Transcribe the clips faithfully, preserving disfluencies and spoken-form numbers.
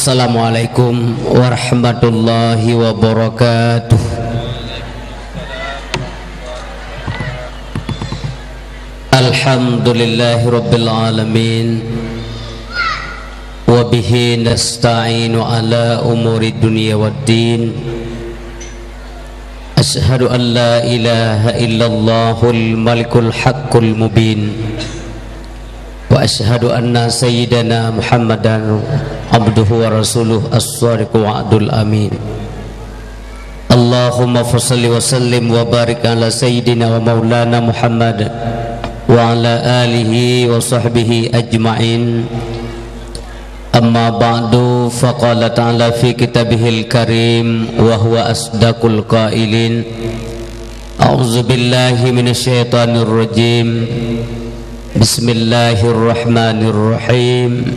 Assalamualaikum warahmatullahi wabarakatuh. Alhamdulillahirabbil alamin. Wa bihi nasta'inu ala umuri dunya waddin. Asyhadu an la ilaha illallahul malikul haqqul mubin. Wa asyhadu anna sayyidana Muhammadan abduhu wa rasuluh as-sadiqul wa'dul amin. Allahumma fasalli wa sallim wa barik ala sayyidina wa maulana Muhammad wa ala alihi wa sahbihi ajma'in. Amma ba'du, faqala ta'ala fi kitabihil karim wa huwa asdaqul qailin. A'udzubillahi minasyaitonirrajim. Bismillahirrahmanirrahim.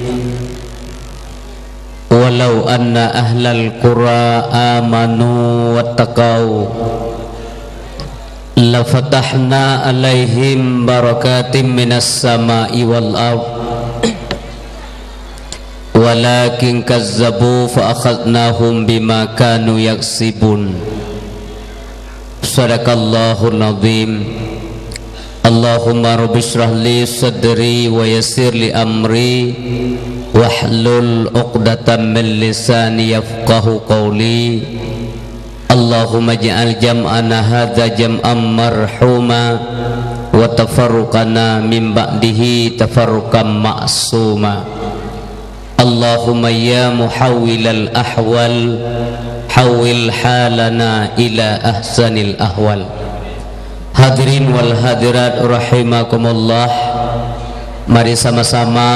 Walau anna ahlal qura amanu wattaqau, lafatahna alaihim barakatim minas sama'i wal ard. Walakin kazzabu fa akhadnahum bima kanu yaksibun. Sadaqallahul azim. Allahumma rabbi shrah li sadri wa yassir li amri wahlul 'uqdatam min lisani yafqahu qawli. Allahumma ij'al jam'ana hadza jam'an marhuma wa tafarruqana min ba'dihi tafarruqan ma'suma. Allahumma ya muhawwilal ahwal, hawwil halana ila ahsanil ahwal. Hadirin wal hadirat rahimakumullah. Mari sama-sama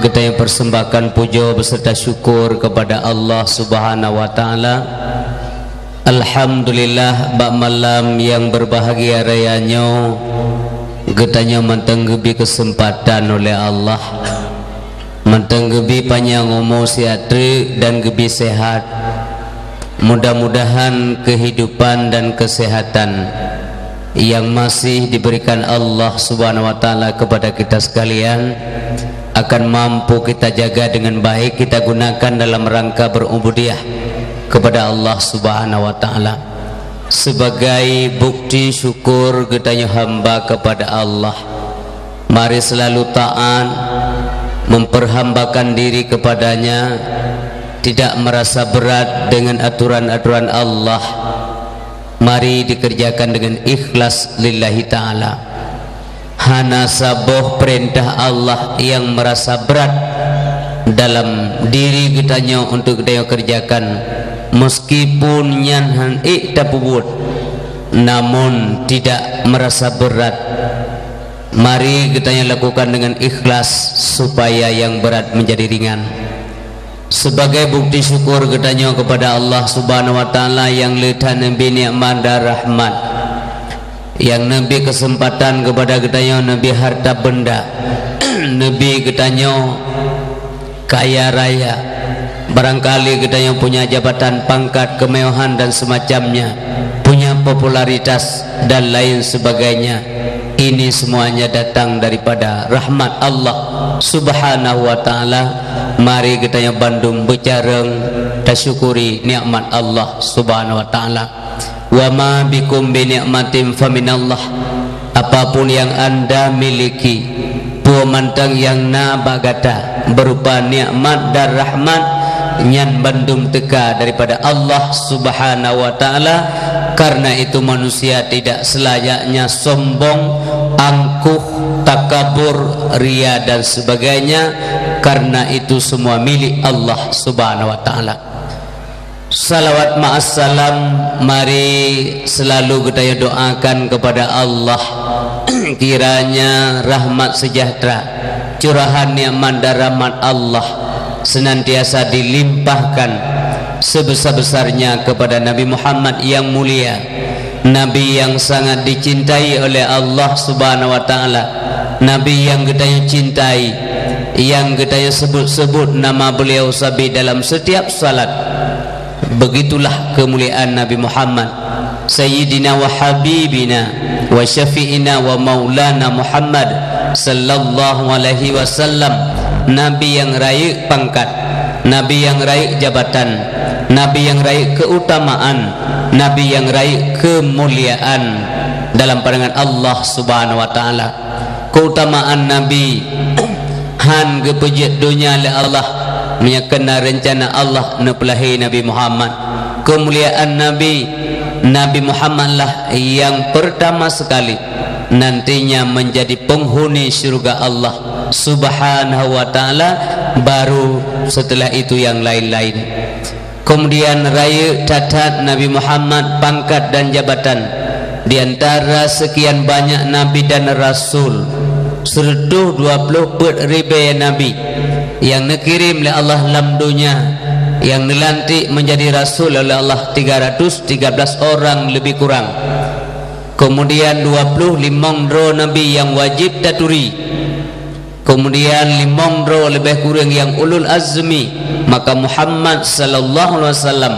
geutanyoe persembahkan puja beserta syukur kepada Allah Subhanahu wa Ta'ala. Alhamdulillah, bak malam nyang berbahagia raya nyoe, geutanyoe mantong geubri keuseumpatan uleh Allah. Mantong geubri panyang umu siat treuk dan geubri sehat. Mudah-mudahan keuhidupan dan keusehatan nyang masih diberikan Allah Subhanahu wa Ta'ala kepada kita sekalian akan mampu kita jaga dengan baik, kita gunakan dalam rangka berubudiyah kepada Allah Subhanahu wa Ta'ala. Sebagai bukti syukur geutanyoe hamba kepada Allah, mari selalu taat, memperhambakan diri kepada-Nya, tidak merasa berat dengan aturan-aturan Allah. Mari dikerjakan dengan ikhlas lillahi ta'ala. Hana saboh peurintah Allah nyang meurasa brat dalam diri geutanyoe untuk geutanyoe keureujakan, meuskipun nyan hán ék tapeubuet, namon tidak meurasa brat. Mari geutanyoe lakukan deungon ikhlas, supaya nyang brat meunjadi ringan. Sibagai bukeuti syukur geutanyoe keupada Allah Subhanahu wa Taala nyang le that neubri nikmat dan rahmat, nyang neubri keuseumpatan keupada geutanyoe, neubri harta beunda, neubri geutanyoe kaya raya. Barangkali geutanyoe punya jabatan, pangkat, kemewahan dan semacamnya, punya popularitas dan lain sebagainya. Ini semuanya datang daripada rahmat Allah Subhanahu wa Taala. Mari geutanyoe bandum beucareueng tasyukuri nikmat Allah Subhanahu wa Taala. "Wa ma bikum bi ni'matin fa minallah." Apapun nyang anda miliki, peue mantong nyang na bak gata berupa nikmat dan rahmat, nyan bandum teuka daripada Allah Subhanahu wa Taala. Karena itu, manusia tidak selayaknya sombong, angkuh, takabur, ria, dan sebagainya. Karena itu, semua milik Allah Subhanahu wa Taala. Salawat ma'as salam mari selalu geutanyoe doakan keupada Allah, kiranya rahmat sejahtera, curahan nikmat dan rahmat Allah senantiasa dilimpahkan sebesar-besarnya keupada Nabi Muhammad nyang mulia, Nabi nyang sangat dicintai oleh Allah Subhanahu wa Taala, Nabi nyang geutanyoe cintai, nyang geutanyoe sebut-sebut nama beliau sabe dalam setiap salat. Begitulah kemuliaan Nabi Muhammad, Sayyidina wa Habibina wa Syafi'ina wa Maulana Muhammad sallallahu alaihi wasallam, Nabi nyang rayeuk pangkat, Nabi nyang rayeuk jabatan, nabi nyang rayeuk keutamaan, nabi nyang rayeuk keumuliaan dalam pandangan Allah Subhanahu wa Taala. Keutamaan nabi han geupeujeuet donya lé Allah, meunyoe keu na reuncana Allah neupeulahé Nabi Muhammad. Keumuliaan nabi, Nabi Muhammad lah nyang peurtama seukali nantinya meunjadi peunghuni syeuruga Allah Subhanahu wa Taala, baru seuteulah itu nyang laén-laén. Keumudian rayeuk that-that Nabi Muhammad pangkat dan jabatan di antara seukian banyak nabi dan rasul, sireutôh dua ploh peuet ribée nabi nyang neukirém lé Allah lam donya, nyang neulantik meunjadi rasul oleh Allah tiga ratus tiga belas orang leubeh kurang. Keumudian dua ploh limong droe nabi nyang wajéb taturi. Keumudian limong droe leubeh kureueng nyang ulul azmi, maka Muhammad sallallahu alaihi wasallam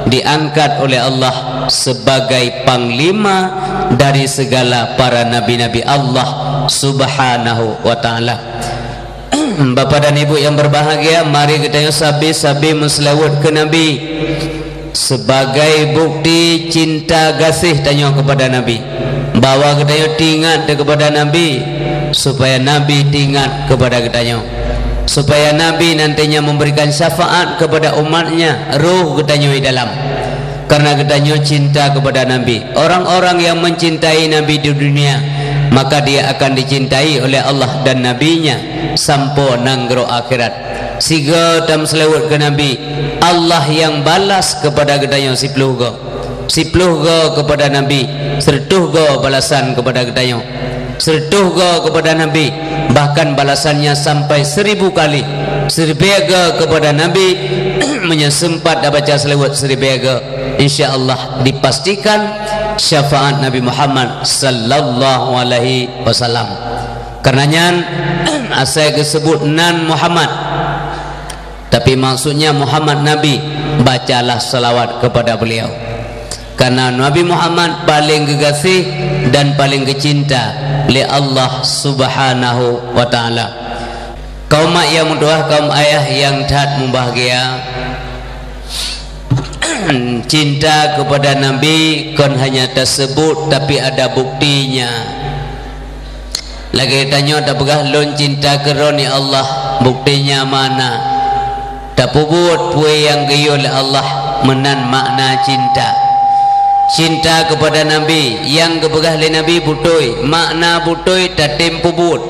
diangkat oleh Allah sebagai panglima dari segala para nabi-nabi Allah Subhanahu wa Taala. Bapak dan Ibu nyang berbahagia, mari geutanyoe sabe-sabe meuseulaweuet keu Nabi. Sebagai bukti cinta gaséh tanyoe keupada Nabi, bahwa geutanyoe teuingat keupada Nabi, supaya Nabi teuingat keupada geutanyoe, supaya Nabi nantinya memberikan syafaat keupada umat-Nya, roh geutanyoe di dalam. Karena geutanyoe cinta keupada Nabi. Orang-orang yang mencintai Nabi di dunia, maka dia akan dicintai oleh Allah dan Nabi-Nya sampoe nanggroe akhirat. Sigoe tameuseulaweuet keu Nabi, Allah nyang balas keupada geutanyoe siploh goe. Siploh goe keupada Nabi, sireutôh goe balasan keupada geutanyoe. Sireutôh goe keupada Nabi, bahkan balasannya sampai seribu kali. Siribée goe keupada Nabi, meunyoe seumpat tabaca seulaweuet siribée goe, insya Allah dipastikan syafaat Nabi Muhammad sallallahu alaihi wasallam. Karena nyan, asai geuseubut nan Muhammad, tapi maksudnya Muhammad Nabi, bacalah salawat kepada beliau. Karena Nabi Muhammad paleng geugaséh dan paleng geucinta lé Allah Subhanahu wa Taala. Kaum mak nyang meutuwah, kaum ayah nyang that mubahgia, cinta keupada Nabi kon hanya taseubut, tapi ada buktinya. Lagée tanyoe tapeugah, "Lôn cinta keu Droeneuh, ya Allah," buktinya mana? Tapeubuet peue nyang geuyue lé Allah, meunan makna cinta. Cinta keupada Nabi, nyang geupeugah lé Nabi beutôi, makna beutôi tatem peubuet.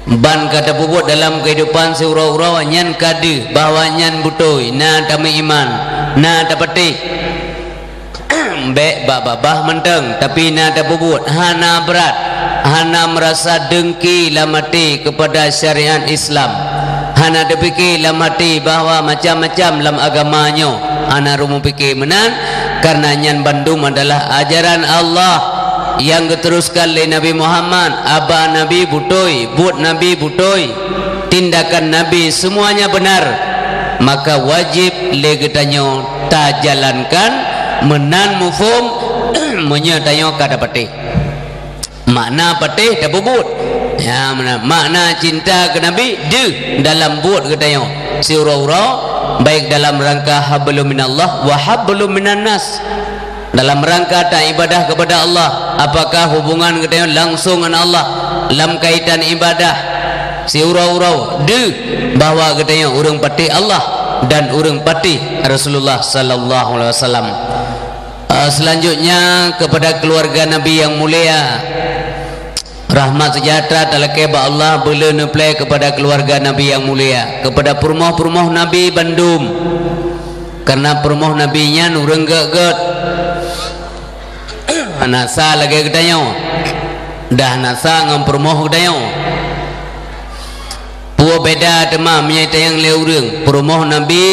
Ban ka tapeubuet dalam keuhidupan siuroe-uroe nyan ka deuh bahwa nyan beutôi, na tameuiman, na tapatéh. Bék bak babah mantong, tapi na tapeubuet, hana brat, hana meurasa deungki lam até keupada syariat Islam, hana teupike lam até bahwa macam-macam lam agama nyoe, hana rumoh pike meunan, karna nyan bandum adalah ajaran Allah nyang geuteruskan lé Nabi Muhammad, aba Nabi beutôi, buet Nabi beutôi, tindakan Nabi seumuanya beunar, maka wajéb lé geutanyoe tajalankan meunan muphom meunyoe tanyoe ka tapatéh. Makna patéh tapeubuet. Ya, meunan. Makna cinta keu Nabi deuh dalam buet geutanyoe siuroe-uroe, baik dalam rangka hablum minallah wa hablum minannas. Dalam rangka taibadah keupada Allah, apakah hubungan geutanyoe langsong ngon Allah lam kaitan ibadah siuroe-uroe deuh bahwa geutanyoe ureuëng patéh Allah dan ureuëng patéh Rasulullah sallallahu alaihi wasallam. Eh, selanjutnya, kepada keluarga Nabi yang mulia, rahmat sejahtera talakée bak Allah beu le neuplée kepada keluarga Nabi yang mulia, kepada peurumoh-peurumoh Nabi bandum. Karena peurumoh Nabi nyan ureuëng gét-gét. Hana sa lagée geutanyoe. Dah hana sa ngon peurumoh geutanyoe. Peue beda teuma meunyoe tanyong lé ureuëng, peurumoh Nabi,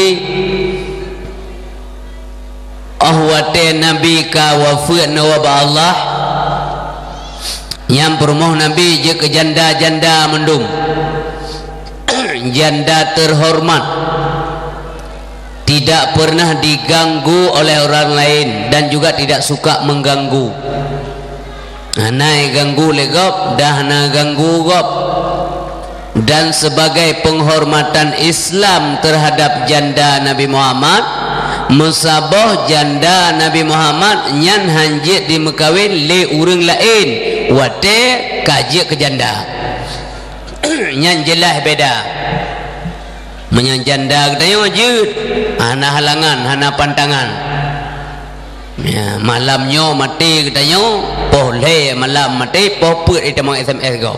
óh watée Nabi ka wafeuet neuwoe bak Allah, nyang peurumoh Nabi jeuet keu janda-janda mandum. Janda terhormat, tidak pernah diganggu oleh orang lain dan juga tidak suka mengganggu. Hana ganggu lé gob, dah hana ganggu gob. Dan sebagai penghormatan Islam terhadap janda Nabi Muhammad, meusaboh janda Nabi Muhammad nyan hanjeuet dimeukawen lé ureuëng laén watée ka jeuet keu janda. Nyan jeulaih beda. Meunyoe janda geutanyoe jeuet, hana halangan, hana pantangan. Ya, malam nyoe maté geutanyoe, poh lhée malam maté, poh peuet itamong S M S gob.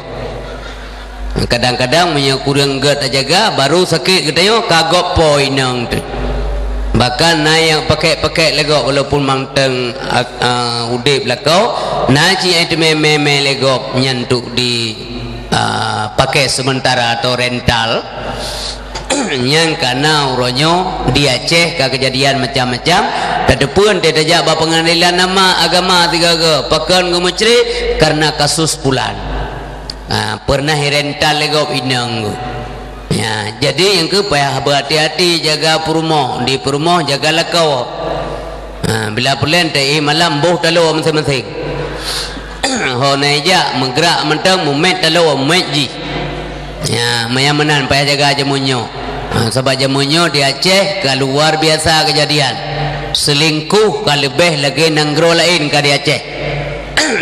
Kadang-kadang meunyoe kureueng gét tajaga, baru sakét geutanyoe ka gob po inong teuh. Bahkan na nyang pakék-pakék lé gob walaupun mantong, a, a, udeb lakoe, na cit nyang teumé mé-mé lé gob nyan untuk di, a, pakai sementara atau rental. Nyang kana uroe nyoe di Aceh ka keujadian macam-macam. Tateupeue teuh tajak bak peungadelan nama agama sigoe-goe pakon geumeucre karena kasus pulan. Ha, pernah irental lé gob inong. Ya, jadi nyang keu payah beuhati-hati jaga peurumoh, di peurumoh jaga lakoe. Ha, bila pulan teu malam boh taloe maséng-maséng. Ho na ijak meugrak mantong mumet taloe mumet jih. Ya, maya meunan payah jaga jameun nyoe. Ha, sabab jameun nyoe di Aceh ka luar biasa keujadian. Selingkuh ka leubeh lagée nanggroe laén ka di Aceh.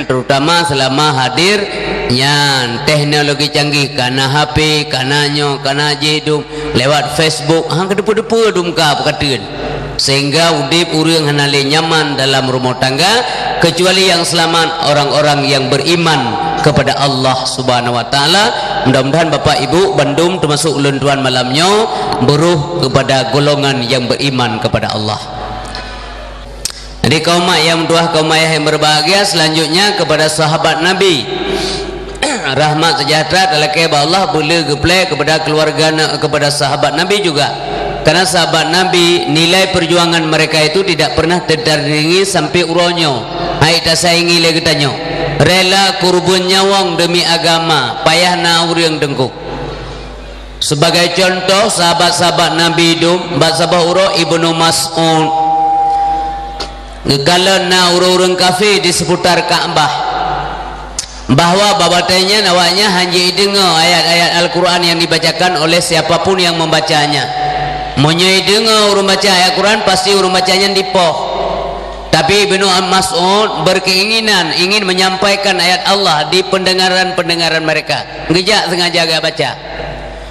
Terutama selama hadir nyan teknologi canggih, kana H P, kana nyoe, kana jih dum lewat Facebook, hang keudeupeue-deupeue dum ka peukateuen. Sehingga udeb ureuëng hana lé nyaman dalam rumoh tangga, kecuali yang selamat orang-orang yang beriman kepada Allah Subhanahu wa Taala. Mudah-mudahan Bapak Ibu bandum termasuk ulôn tuan malam nyoe beruh kepada golongan yang beriman kepada Allah. Jadi kaum mak yang meutuah, kaum ayah yang berbahagia, selanjutnya kepada sahabat Nabi. Rahmat sejahtera talakée bak Allah beule geuplée kepada keluarga na-, kepada sahabat Nabi juga. Karena sahabat Nabi, nilai perjuangan mereka itu tidak pernah tertandingi sampai uroe nyoe. Hai tasaingi lé geutanyoe. Rela kurban nyawöng demi agama, payah na ureuëng teungku. Sebagai contoh, sahabat-sahabat Nabi dum, bak saboh uroe Ibnu Mas'ud geukalon na ureuëng-ureuëng kafé di seputar Ka'bah, bahwa bak watée nyan awaknyan hana jideungoe ayat-ayat Al-Quran yang dibacakan oleh siapa pun yang membacanya. Meunyoe ideungoe ureuëng baca ayat Quran, pasti ureuëng baca nyan dipoh. Tapi Ibnu Mas'ud berkeinginan ingin menyampaikan ayat Allah di pendengaran-pendengaran mereka. Geujak sengaja geubaca.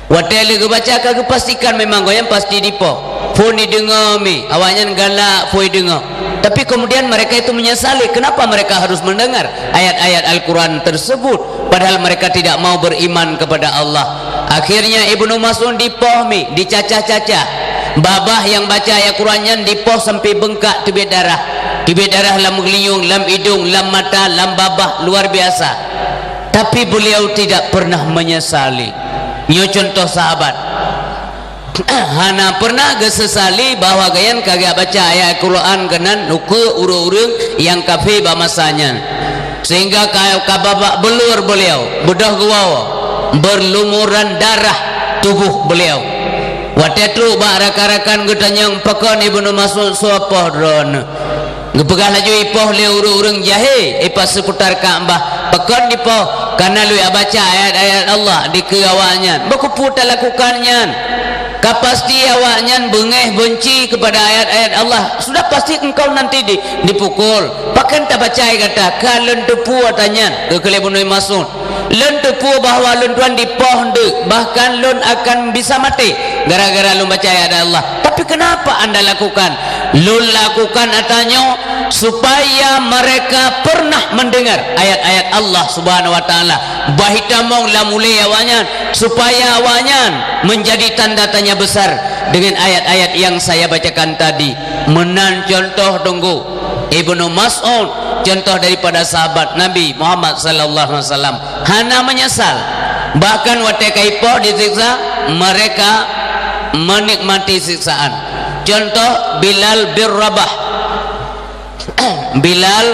Watée lheueh geubaca ka geupastikan memang gobnyan pasti dipoh. Phon ideungoe mi, awaknyan galak phon ideungoe. Tapi kemudian mereka itu menyesali kenapa mereka harus mendengar ayat-ayat Al-Quran tersebut, padahal mereka tidak mau beriman kepada Allah. Akhirnya Ibnu Mas'ud dipoh mi, dicacah-cacah. Babah nyang baca ayat Quran nyan dipoh sampai beungkak teubiet darah. Teubiet darah lam geulinyueng, lam idong, lam mata, lam babah, luar biasa. Tapi beliau tidak pernah menyesali. Nyoe contoh sahabat. Hana pernah geusesali bahwa gobnyan ka geubaca ayat Quran keunan ukeue ureuëng-ureuëng nyang kafé bak masa nyan. Sehingga ka, ka babah beulur beliau, beudôh geuwoe, berlumuran darah tubuh beliau. Watée trok bak rakan-rakan geutanyong pakon Ibnu Mas'ud soe poh droeneuh. Geupeugah laju ipoh lé ureuëng-ureuëng jahé, ipat seuputar Ka'bah. Pakon dipoh? Kana lôn baca ayat-ayat Allah dikeue awaknyan. Bak keupeue talakukan nyan? Ka pasti awaknyan beungéh beunci kepada ayat-ayat Allah. Sudah pasti engkau nanti di, dipukul. Pakon tabaca gata? Ka lôn teupeue tanyan, geukheun lé Ibnu Mas'ud. Lôn teupeue bahwa lôn tuan dipoh deuk, bahkan lôn akan bisa maté gara-gara lôn baca ayat Allah. Tapi kenapa anda lakukan? Lôn lakukan ata nyoe supaya mereka pernah mendengar ayat-ayat Allah Subhanahu wa Taala. Bah itamong lam ulée awaknyan, supaya awaknyan menjadi tanda tanya besar dengan ayat-ayat yang saya bacakan tadi. Meunan contoh teungku. Ibnu Mas'ud, contoh daripada sahabat Nabi Muhammad sallallahu alaihi wasallam, hana menyesal. Bahkan watée ka ipoh disiksa, mereka menikmati siksaan. Contoh Bilal bin Rabah. Bilal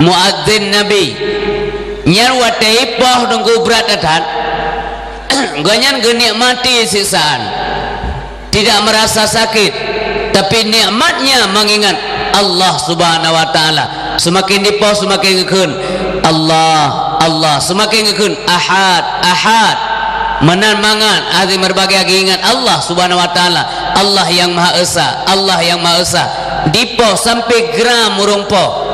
muadzin Nabi. Nyan watée ipoh teungku brat that, gobnyan geunikmati siksaan. Tidak merasa sakit, tapi nikmatnya mengingat Allah Subhanahu wa Taala. Seumaken dipoh, seumaken geukheun, "Allah, Allah." Seumaken geukheun, "Ahad, Ahad." Meunan mangat, hadirin berbahagia, geuingat Allah Subhanahu wa Taala, Allah yang Maha Esa, Allah yang Maha Esa. Dipoh sampai gram ureuëng poh.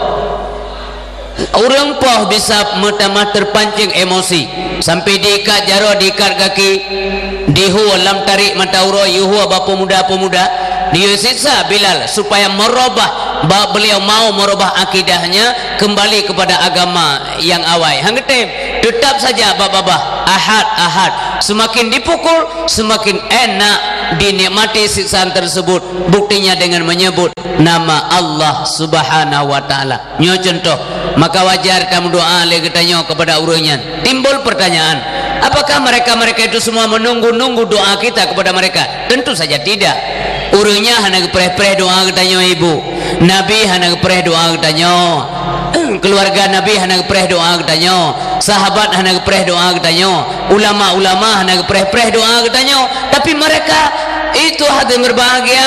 Ureuëng poh bisa meutamah terpancing emosi, sampai diikat jaroe, diikat gaki, dihu lam tarék mata uroe, yue hu bak peumuda-peumuda, diyue siksa Bilal supaya merubah, bak beliau mau merubah akidahnya kembali kepada agama yang awai. Han geutem, tetap saja bak babah, Ahad, Ahad. Semakin dipukul, semakin enak dinikmati siksaan tersebut. Buktinya dengan menyebut nama Allah Subhanahu wa Taala. Nyoe contoh, maka wajar tameudoa lé geutanyoe kepada ureuëng nyan. Timbul pertanyaan, apakah mereka-mereka itu semua menunggu-nunggu doa kita kepada mereka? Tentu saja tidak. Ureuëng nyan hana geupreh-preh doa geutanyoe, Ibu. Nabi hana geupreh doa geutanyoe. Keluarga Nabi hana geupreh doa geutanyoe. Sahabat hana geupreh doa geutanyoe. Ulama-ulama hana geupreh-preh doa geutanyoe. Tapi mereka itu hati berbahagia,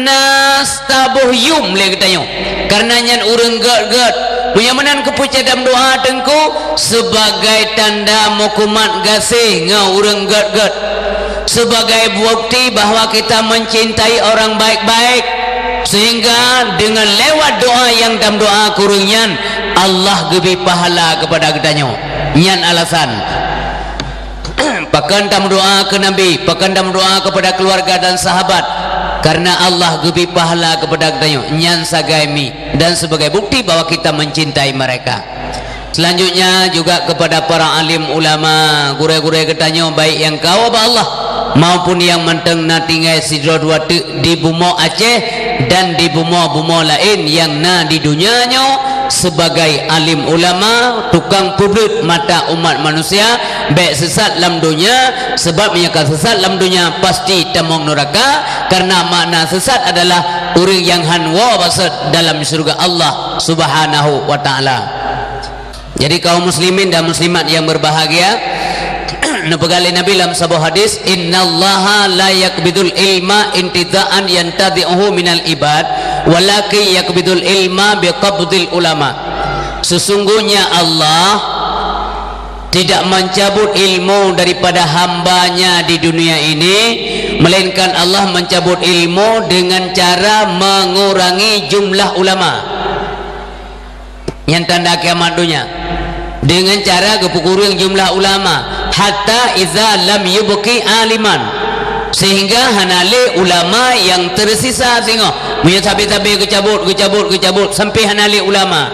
nas taboh yum lé geutanyoe. Karena nyan ureuëng gét-gét. Meunyoe meunan keupeue cit tameudoa Teungku, sebagai tanda meukumat gaséh ngon ureuëng gét-gét. Sebagai bukti bahwa kita mencintai orang baik-baik. Sehingga dengan lewat doa nyang tameudoa keu ureuëng nyan, Allah geubri pahala kepada geutanyoe. Nyan alasan. Pakon tameudoa keu Nabi, pakon tameudoa kepada keluarga dan sahabat, karena Allah geubri pahala kepada geutanyoe, nyan sagai mi dan sebagai bukti bahwa kita mencintai mereka. Selanjutnya juga kepada para alim ulama, gurée-gurée geutanyoe, baik nyang ka woe bak Allah maupun nyang mantong na tinggai sidroe dua teuk di bumoe Aceh dan di bumoe-bumoe laén nyang na di donya nyoe, sebagai alim ulama, tukang peubeuet mata umat manusia, bék sesat lam donya, sebab meunyoe ka sesat lam donya, pasti tamong neuraka, karena makna sesat adalah ureuëng nyang han woe bak sot dalam syeuruga Allah Subhanahu wa Taala. Jadi, kaum muslimin dan muslimat yang berbahagia, neupeugah lé Nabi lam saboh hadis, "Innallaha la yaqbidul ilma intiza'an yantazi'uhu minal ibad, walakin yaqbidul ilma biqabdil ulama." Sesungguhnya Allah tidak mencabut ilmu daripada hamba-Nya di dunia ini, melainkan Allah mencabut ilmu dengan cara mengurangi jumlah ulama. Nyan tanda kiamat donya. Dengan cara geupeukureueng jumlah ulama, hatta iza lam yubqi aliman, sehingga hana lé ulama nyang tersisa singoh. Meunyoe sabe-sabe geucabot, geucabot, geucabot sampai hana lé ulama.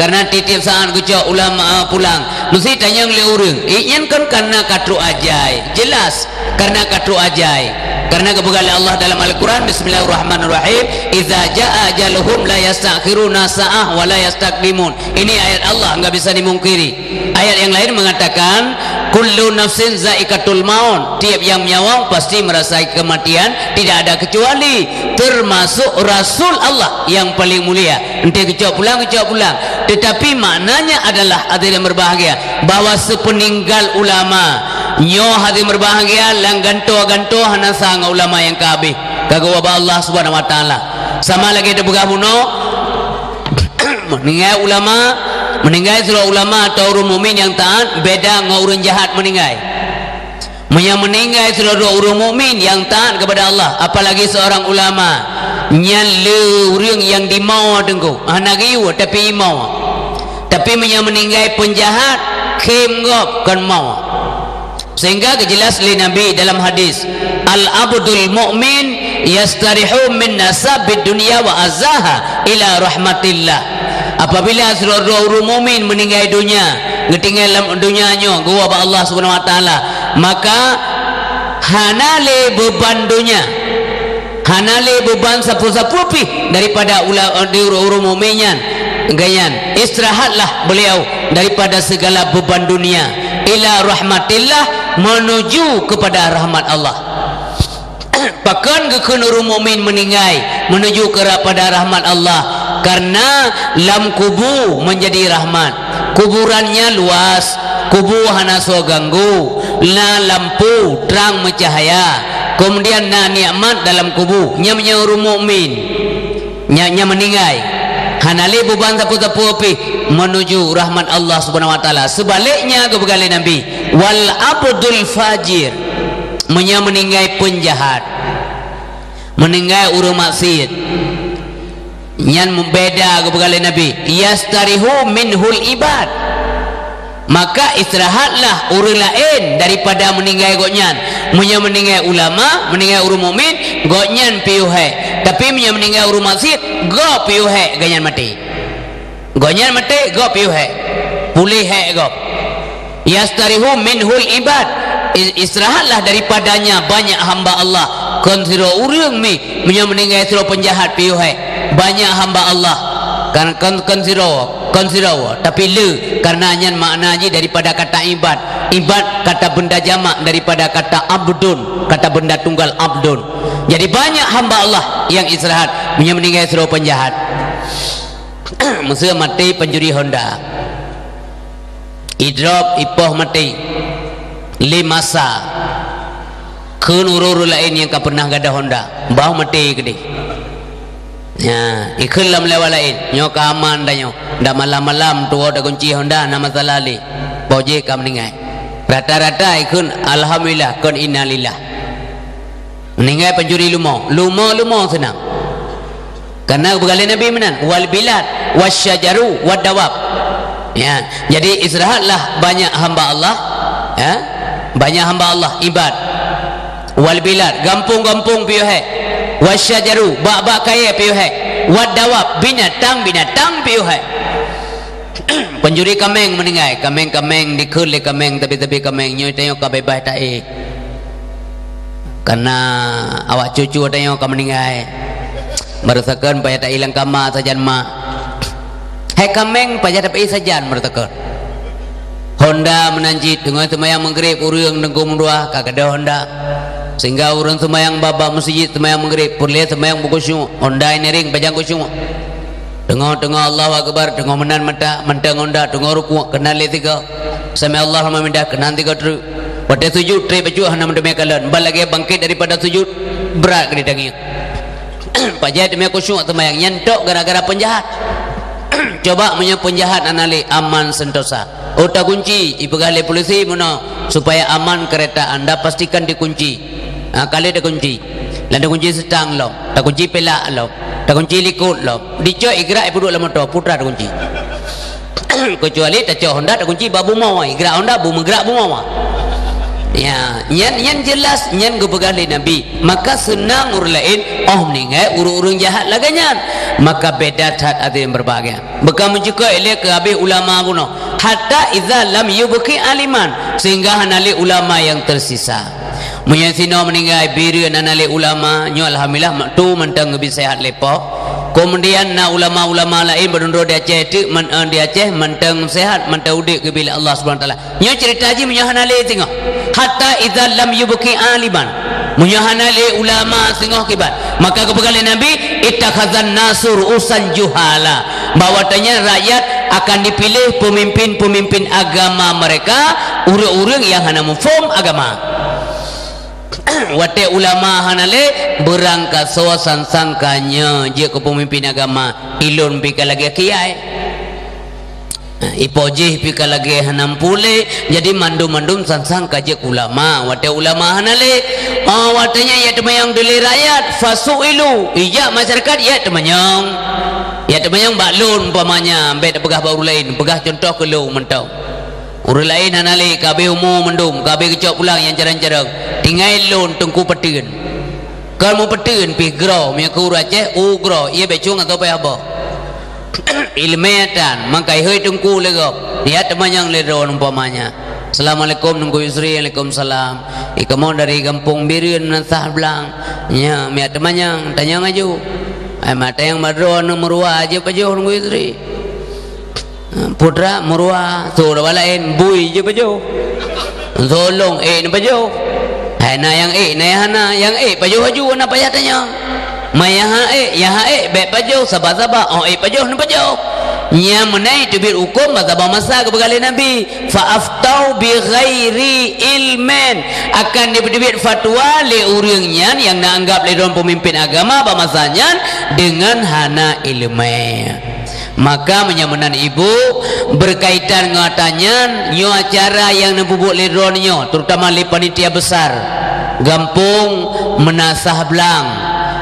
Karena tiep-tiep saat geucok ulama pulang, meusti tanyong lé ureuëng, "Eh, nyan kon karena ka trok ajai?" Jelas. Karena ka trok ajai. Karena geupeugah lé Allah dalam Al-Quran, "Bismillahirrahmanirrahim, idza jaa ajaluhum la yastakhiruna sa'ah wa la yastaqdimun." Ini ayat Allah, enggak bisa dimungkiri. Ayat yang lain mengatakan, "Kullu nafsin zaikatul maut." Tiap yang menyawang pasti merasai kematian, tidak ada kecuali, termasuk Rasul Allah yang paling mulia. Ente geucok pulang, geucok pulang. Tetapi maknanya adalah, hadirin berbahagia, bahwa sepeninggal ulama, nyoe hadirin berbahagia, lam gantoe-gantoe hana sa ngon ulama nyang ka habéh, ka geuwoe bak Allah Subhanahu wa Taala. Sama lagée teupeugah bunoe, meuninggai ulama, meuninggai sidroe ulama atau ureuëng mukmin nyang taat, beda ngon ureuëng jahat meuninggai. Meunyoe meuninggai sidroe ureuëng mukmin nyang taat kepada Allah, apalagi seorang ulama, nyan le ureuëng nyang dimau teungku, hana geuyue tapi imau. Tapi meunyoe meuninggai peunjahat, khém gob kon mau. Sehingga geujelas lé Nabi dalam hadis, "Al-abdul mu'min yastarihu min nasabid dunya wa azaha ila rahmatillah." Apabila sidroe ureuëng mukmin meuninggai donya, geutinggai lam donya nyoe, geuwoe bak Allah Subhanahu wa Taala, maka hana lé beuban donya, hana lé beuban sapeue-sapeue pih daripada ula-, di ureuëng mukmin nyan. Geuyan, istirahatlah beliau daripada segala beban dunia, ila rahmatillah, menuju kepada rahmat Allah. Pakon geukheun ureuëng mukmin meuninggai menuju kepada rahmat Allah? Karena lam kubu menjadi rahmat. Kuburannya luas, kubu hana soe ganggu, na lampu, trang meucahaya. Kemudian na nikmat dalam kubu, nyan meunyoe ureuëng mukmin. Nya, nya meuninggai, hana lé beuban sapeue-sapeue pih menuju rahmat Allah Subhanahu wa Taala. Sebaliknya, geupeugah lé Nabi, Wal abdul fajir, meunyoe meuninggai peunjahat, meuninggai ureuëng maksiet, nyan beda geupeugah lé Nabi, "Yastarihu minhul ibad." Maka istirahatlah ureuëng laén daripada meuninggai gobnyan. Meunyoe meuninggai ulama, meuninggai ureuëng mukmin, gobnyan piôh hék. Tapi meunyoe meuninggai ureuëng maksiet, gob piôh hék, gobnyan maté. Gobnyan maté, gob piôh hék. Puléh hék gob. "Yastarihu minhul ibad." I-, istirahatlah daripadanya banyak hamba Allah. Kon sidroe ureuëng mi, meunyoe meuninggai sidroe peunjahat piôh hék. Banyak hamba Allah. Kan, kon, kon sidroe, kon sidroe, tapi le, karena nyan makna jih daripada kata ibad. Ibad kata benda jamak daripada kata abdun, kata benda tunggal abdun. Jadi banyak hamba Allah yang istirahat meunyoe meuninggai sidroe peunjahat. Meuseu maté pencuri Honda. Idrop, ipoh maté. Lé masa. Kheun ureuëng-ureuëng laén nyang ka pernah gadôh Honda. Bah maté keudeh. Ya, ikheun lam lewat laén. Nyoe ka aman dah nyoe. Dah malam-malam tuwoe takunci Honda, na masalah lé. Poh jih ka meuninggai. Rata-rata ikheun alhamdulillah, kon innalillah. Meuninggai pencuri leumo, leumo-leumo seunang. Karena geupeugah lé Nabi meunan, "Wal bilad, wasyajaru, wad dawab." Ya, jadi istirahatlah banyak hamba Allah, ya. Banyak hamba Allah, ibad. Wal bilad, gampông-gampông piôh hék. Wasyajaru, bak-bak kayée piôh hék. Wad dawab, binatang-binatang piôh hék. Pencuri kaméng meuninggai, kaméng-kaméng dikheun lé kaméng, tabi-tabi kaméng, nyoe tanyoe ka beubaih taék. Karena awak cucu tanyoe ka meuninggai. Meureusakan payah taék lam kama sajan mak. Hai kaméng payah taék sajan meureusakan. Honda meunan cit, teungoh seumayang Maghrib ureuëng teungku meudua ka gadôh Honda. Sehingga ureuëng seumayang bak-bak meuseujid seumayang Maghrib, peureulée seumayang beukhusyuk, Honda inéring pajan khusyuk. Teungoh-teungoh Allahu Akbar, teungoh meunan mata, mantong Honda, teungoh rukuk, keunan lé tiga. Sami Allahu liman hamidah, keunan tiga treuk. Watée sujud, treb bacut hana meuteumé kalon. Ban lagée bangkét daripada sujud, brat keu ditangieng. Pajan teumé khusyuk seumayang, nyan tok gara-gara peunjahat. Coba meunyoe peunjahat hana lé, aman sentosa. Oh, takunci, ipeugah lé polisi meunoe, supaya aman kereta anda pastikan dikunci. Ha, ka lheueh takunci. Lam takunci seutang lom, takunci peulak lom, takunci likot lom. Dicok igrak ipeuduek lam moto, putra takunci. Kecuali tacok Honda takunci bak bumoe, igrak Honda bu meugrak bumoe. Ya, nyan, nyan jelas, nyan geupeugah lé Nabi. Maka seunang ureuëng laén, oh meuninggai ureuëng-ureuëng jahat lagée nyan. Maka beda that hadirin berbahagia. Beuka meucukôp ilée keu habéh ulama bunoe. Hatta idza lam yubqi aliman, sehingga hana lé ulama nyang teusisa. Meunyoe sinoe meuninggai, bireuen hana lé ulama, nyoe alhamdulillah, mak tu mantong geubri sehat lé po. Kemudian na ulama-ulama laén beudundro di Aceh teuk, man-, eh, di Aceh mantong sehat, mantong udeb geubri lé Allah Subhanahu Wa Taala. Nyoe ceurita jih meunyoe hana lé singoh. Hatta idza lam yubqi aliman. Meunyoe hana lé ulama singoh kiban, maka geupeugah lé Nabi, "Ittakhadzan nasu ru'usan juhala." Bahwasanya rakyat akan dipiléh peumimpin-peumimpin agama mereka, ureuëng-ureuëng nyang hana muphom agama. Watée ulama hana lé, beurangkasoe sansang ka nyoe jeuet keu peumimpin agama, ilôn pih ka lagée kiai. Ipo jih pih ka lagée hana meupuléh, jadi mandum-mandum sansang ka jeuet ulama. Watée ulama hana lé, oh, watée nyan jak teumanyong dilée rakyat, fasu'ilu, ijak masyarakat jak teumanyong. Jak teumanyong bak lôn umpamanya, bék tapeugah bak ureuëng laén, peugah cuntoh keu lôn mantong. Ureuëng laén hana lé, ka habéh umu mandum, ka habéh geucok pulang nyang carông-carông. Tinggai lôn teungku pateuen. Kon meupateuen pih groe, meunyoe keu ureuëng Aceh, u groe, ié bécong atawa payah boh. Iéleumé tan, mangkai hôi teungku lé gob. Jak teumanyong lé droe umpamanya. "Assalamualaikum Teungku Yusri." "Waalaikumsalam." "Ih, kamoe dari gampông Bireuen Meunasah Blang." "Nyo, jak teumanyong, tanyong aju." "Ai, mak tanyong bak droe, aneuk meuruwa jeuet pajoh Teungku Yusri." Putra meuruwa, su dua laén, bui jeuet pajoh. Su lôn ék neupajoh. Hai na nyang ék, na nyang hana, nyang ék pajoh aju, hana payah tanyong. Ma nyang han ék, nyang han ék bék pajoh, saba-saba, oh ék pajoh neupajoh. Nyang meunan teubiet hukôm bak saboh masa geupeugah lé Nabi, "Fa aftau bi ghairi ilmin." Akan dipeuteubiet fatwa lé ureuëng nyan nyang na anggap lé droe peumimpin agama bak masa nyan deungon hana iéleumé. Maka meunyoe meunan ibu, berkaitan ngon ata nyan, nyoe acara nyang neupeubuet lé droeneuh nyoe, terutama lé panitia besar gampông Meunasah Blang,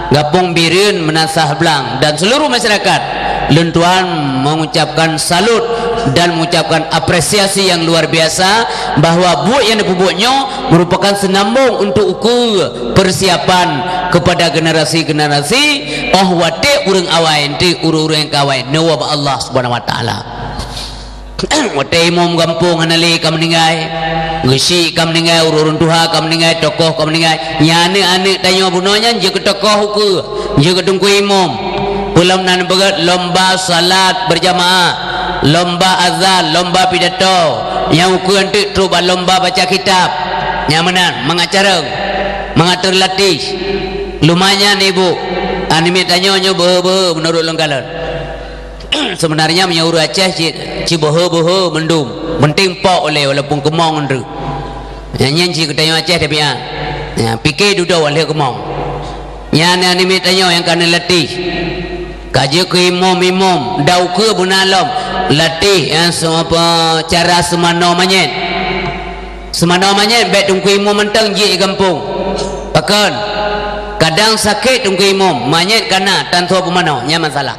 gampông Bireuen Meunasah Blang, dan seluruh masyarakat, lôn tuan mengucapkan salut dan mengucapkan apresiasi yang luar biasa bahwa buet nyang neupeubuet nyoe merupakan seunambong untuk ukeue persiapan kepada generasi-generasi, oh watée ureuëng awai, nanti ureuëng-ureuëng nyang ka awai, neuwoe bak Allah Subhanahu Wa Taala. Watée imum gampông hana lé ka meuninggai, geusyik ka meuninggai, ureuëng tuha ka meuninggai, tokoh ka meuninggai, nyan aneuëk-aneuëk tanyoe bunoe nyan jeuet keu tokoh ukeue, jeuet keu teungku imum. Peulom nan beugét lomba salat berjamaah, lomba azan, lomba pidato, nyang ukeue teuk trok bak lomba baca kitab. Nyang meunan, mangat carông, mangat teulatih. Lumayan ibu, aneuk miet tanyoe nyoe beuhe-beuhe meunurot lôn kalon. Sebenarnya meunyoe ureuëng Aceh ci, ci beuhe-beuhe mandum, penting pok ulée walaupun keumong nreue. Nyan nyan ci geutanyoe Aceh tabiat. Ya, pike dudoe lheueh keumong. Nyan aneuk miet tanyoe nyang ka neulatih. Ka jeuet keu imum-imum, dan ukeue beuna lom latih, ya, se-, apa, cara seumanoe manyét. Seumanoe manyét bék teungku imum mantong jeuet i gampông. Pakon? Kadang sakét teungku imum, manyét ka na tan soe peumanoe, nyan masalah.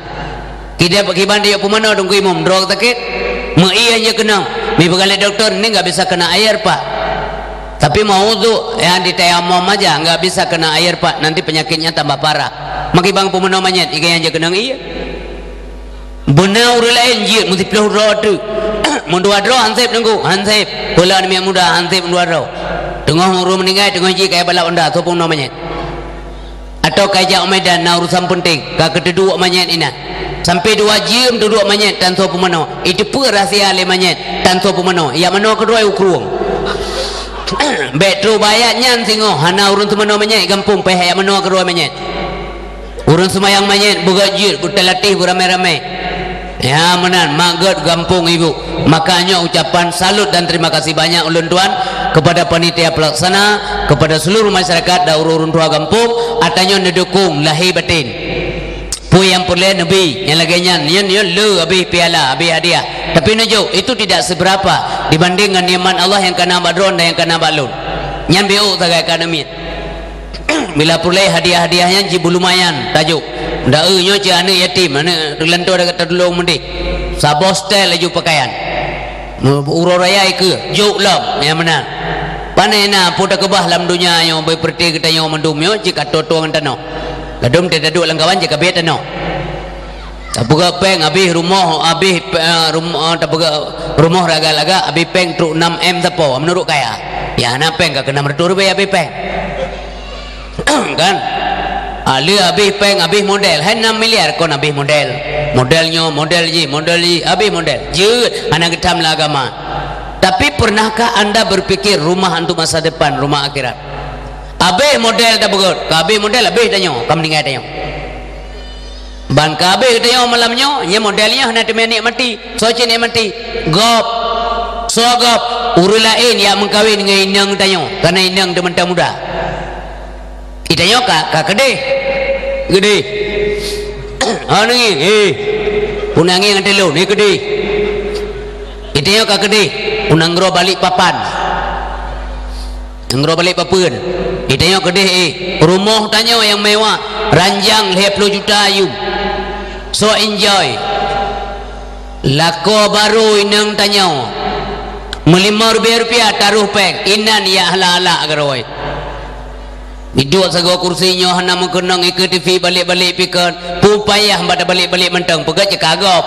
Kidab kiban dia peumanoe teungku imum, droe sakét. Meu ié nyang keunong, mi peugah lé doktor, ni enggak bisa kena air, Pak. Tapi mau wudhu, ya, ditayamum aja, enggak bisa kena air, Pak. Nanti penyakitnya tambah parah. Meukiban peumanoe manyét, iga nyang keunong ié. Beuna ureuëng laén jeuet meusiploh droe teuk. Meudua droe han sép teungku, han sép. Peulom aneuk miet muda han sép meudua droe. Teungoh ureuëng meuninggai, teungoh jih kaya balap Honda, soe peumanoe manyét. Atawa ka jak u Medan na urusan penting, ka keuteuduek manyét inan. Sampai dua jeuem teuduek manyét tan soe peumanoe. Iteupeue rahsia lé manyét tan soe peumanoe. Yak manoe keudroe u krueng. Bék trok bak ayat nyan singoh, hana ureuëng seumanoe manyét gampông, payah yak manoe keudroe manyét. Ureuëng seumayang manyét beugét jeuet, beuteulatih beuramé-ramé. Ya, meunan, mangat gampông ibu. Maka nyoe ucapan salut dan terima kasih banyak ulôn tuan kepada panitia pelaksana, kepada seluruh masyarakat dan ureuëng-ureuëng tuha gampông, ata nyoe neudukong lahé baten. Peue nyang peureulée neubi, nyang lagée nyan, nyan, nyan le habéh piala, habéh hadiah. Tapi neujok, itu tidak seberapa dibanding ngon nikmat Allah nyang ka na bak droe dan nyang ka na bak lôn. Nyan biôk sagai ka neumiet. Bila peureulée hadiah-hadiah nyan jibulumayan tajok. Dae nyoe cit aneuk yatim, aneuk teulantoe dak tatulông meudeh. Saboh setel laju pakaian. Uroe raya ikeue, jok lom, nyang meunan. Pane na peue takeubah lam donya nyoe, beupeureuté geutanyoe mandum nyoe cit ka toe-toe ngon tanoh. Ladôm teudaduek lam kawan cit ka biet tanoh. Tapeugah péng habéh rumoh, habéh, eh, rum-, eh, tapeugah rumoh lagak-lagak, habéh péng trok enam M sapo, meunurot kaya. Ya, hana péng ka keu enam ratus ribèe habéh péng. Kan? Ah, le habéh péng, habéh model. Hai enam miliar kon habéh model. Model nyoe, model jih, model jih, habéh model. Jeuet, hana geutham lam agama. Tapi pernahkah anda berpikir rumah untuk masa depan, rumah akhirat? Habéh model tapeugah, ka habéh model, habéh tanyoe, ka meuninggai tanyoe. Ban ka habéh geutanyoe malam nyoe, nyan model nyoe hana teumé nikmati. Soe cit nikmati? Gob. Soe gob? Ureuëng laén yak meukawen ngon inong tanyoe, kareuna inong teuh mantong muda. Itanyoe ka, ka keudeh. Keudeh. Ha, nangis. Eh. Pun nangis ngon teulon, eh, keudeh. Itanyoe ka keudeh. Pun nanggroe balik papan. Nanggroe balek papeuen. Itanyoe keudeh, eh, rumoh tanyoe nyang mewah, ranjang lhèe ploh juta ayum. So enjoy. Lakoe barô inong tanyoe. Meulimong ribèe rupiah taroh péng, inan yak hala-hala keudroe. Iduek sagoe kursi nyoe hana meukeunong, ikeue TV balek-balek pikon, peue payah bak tabalek-balek mantong, peugah cit ka gob.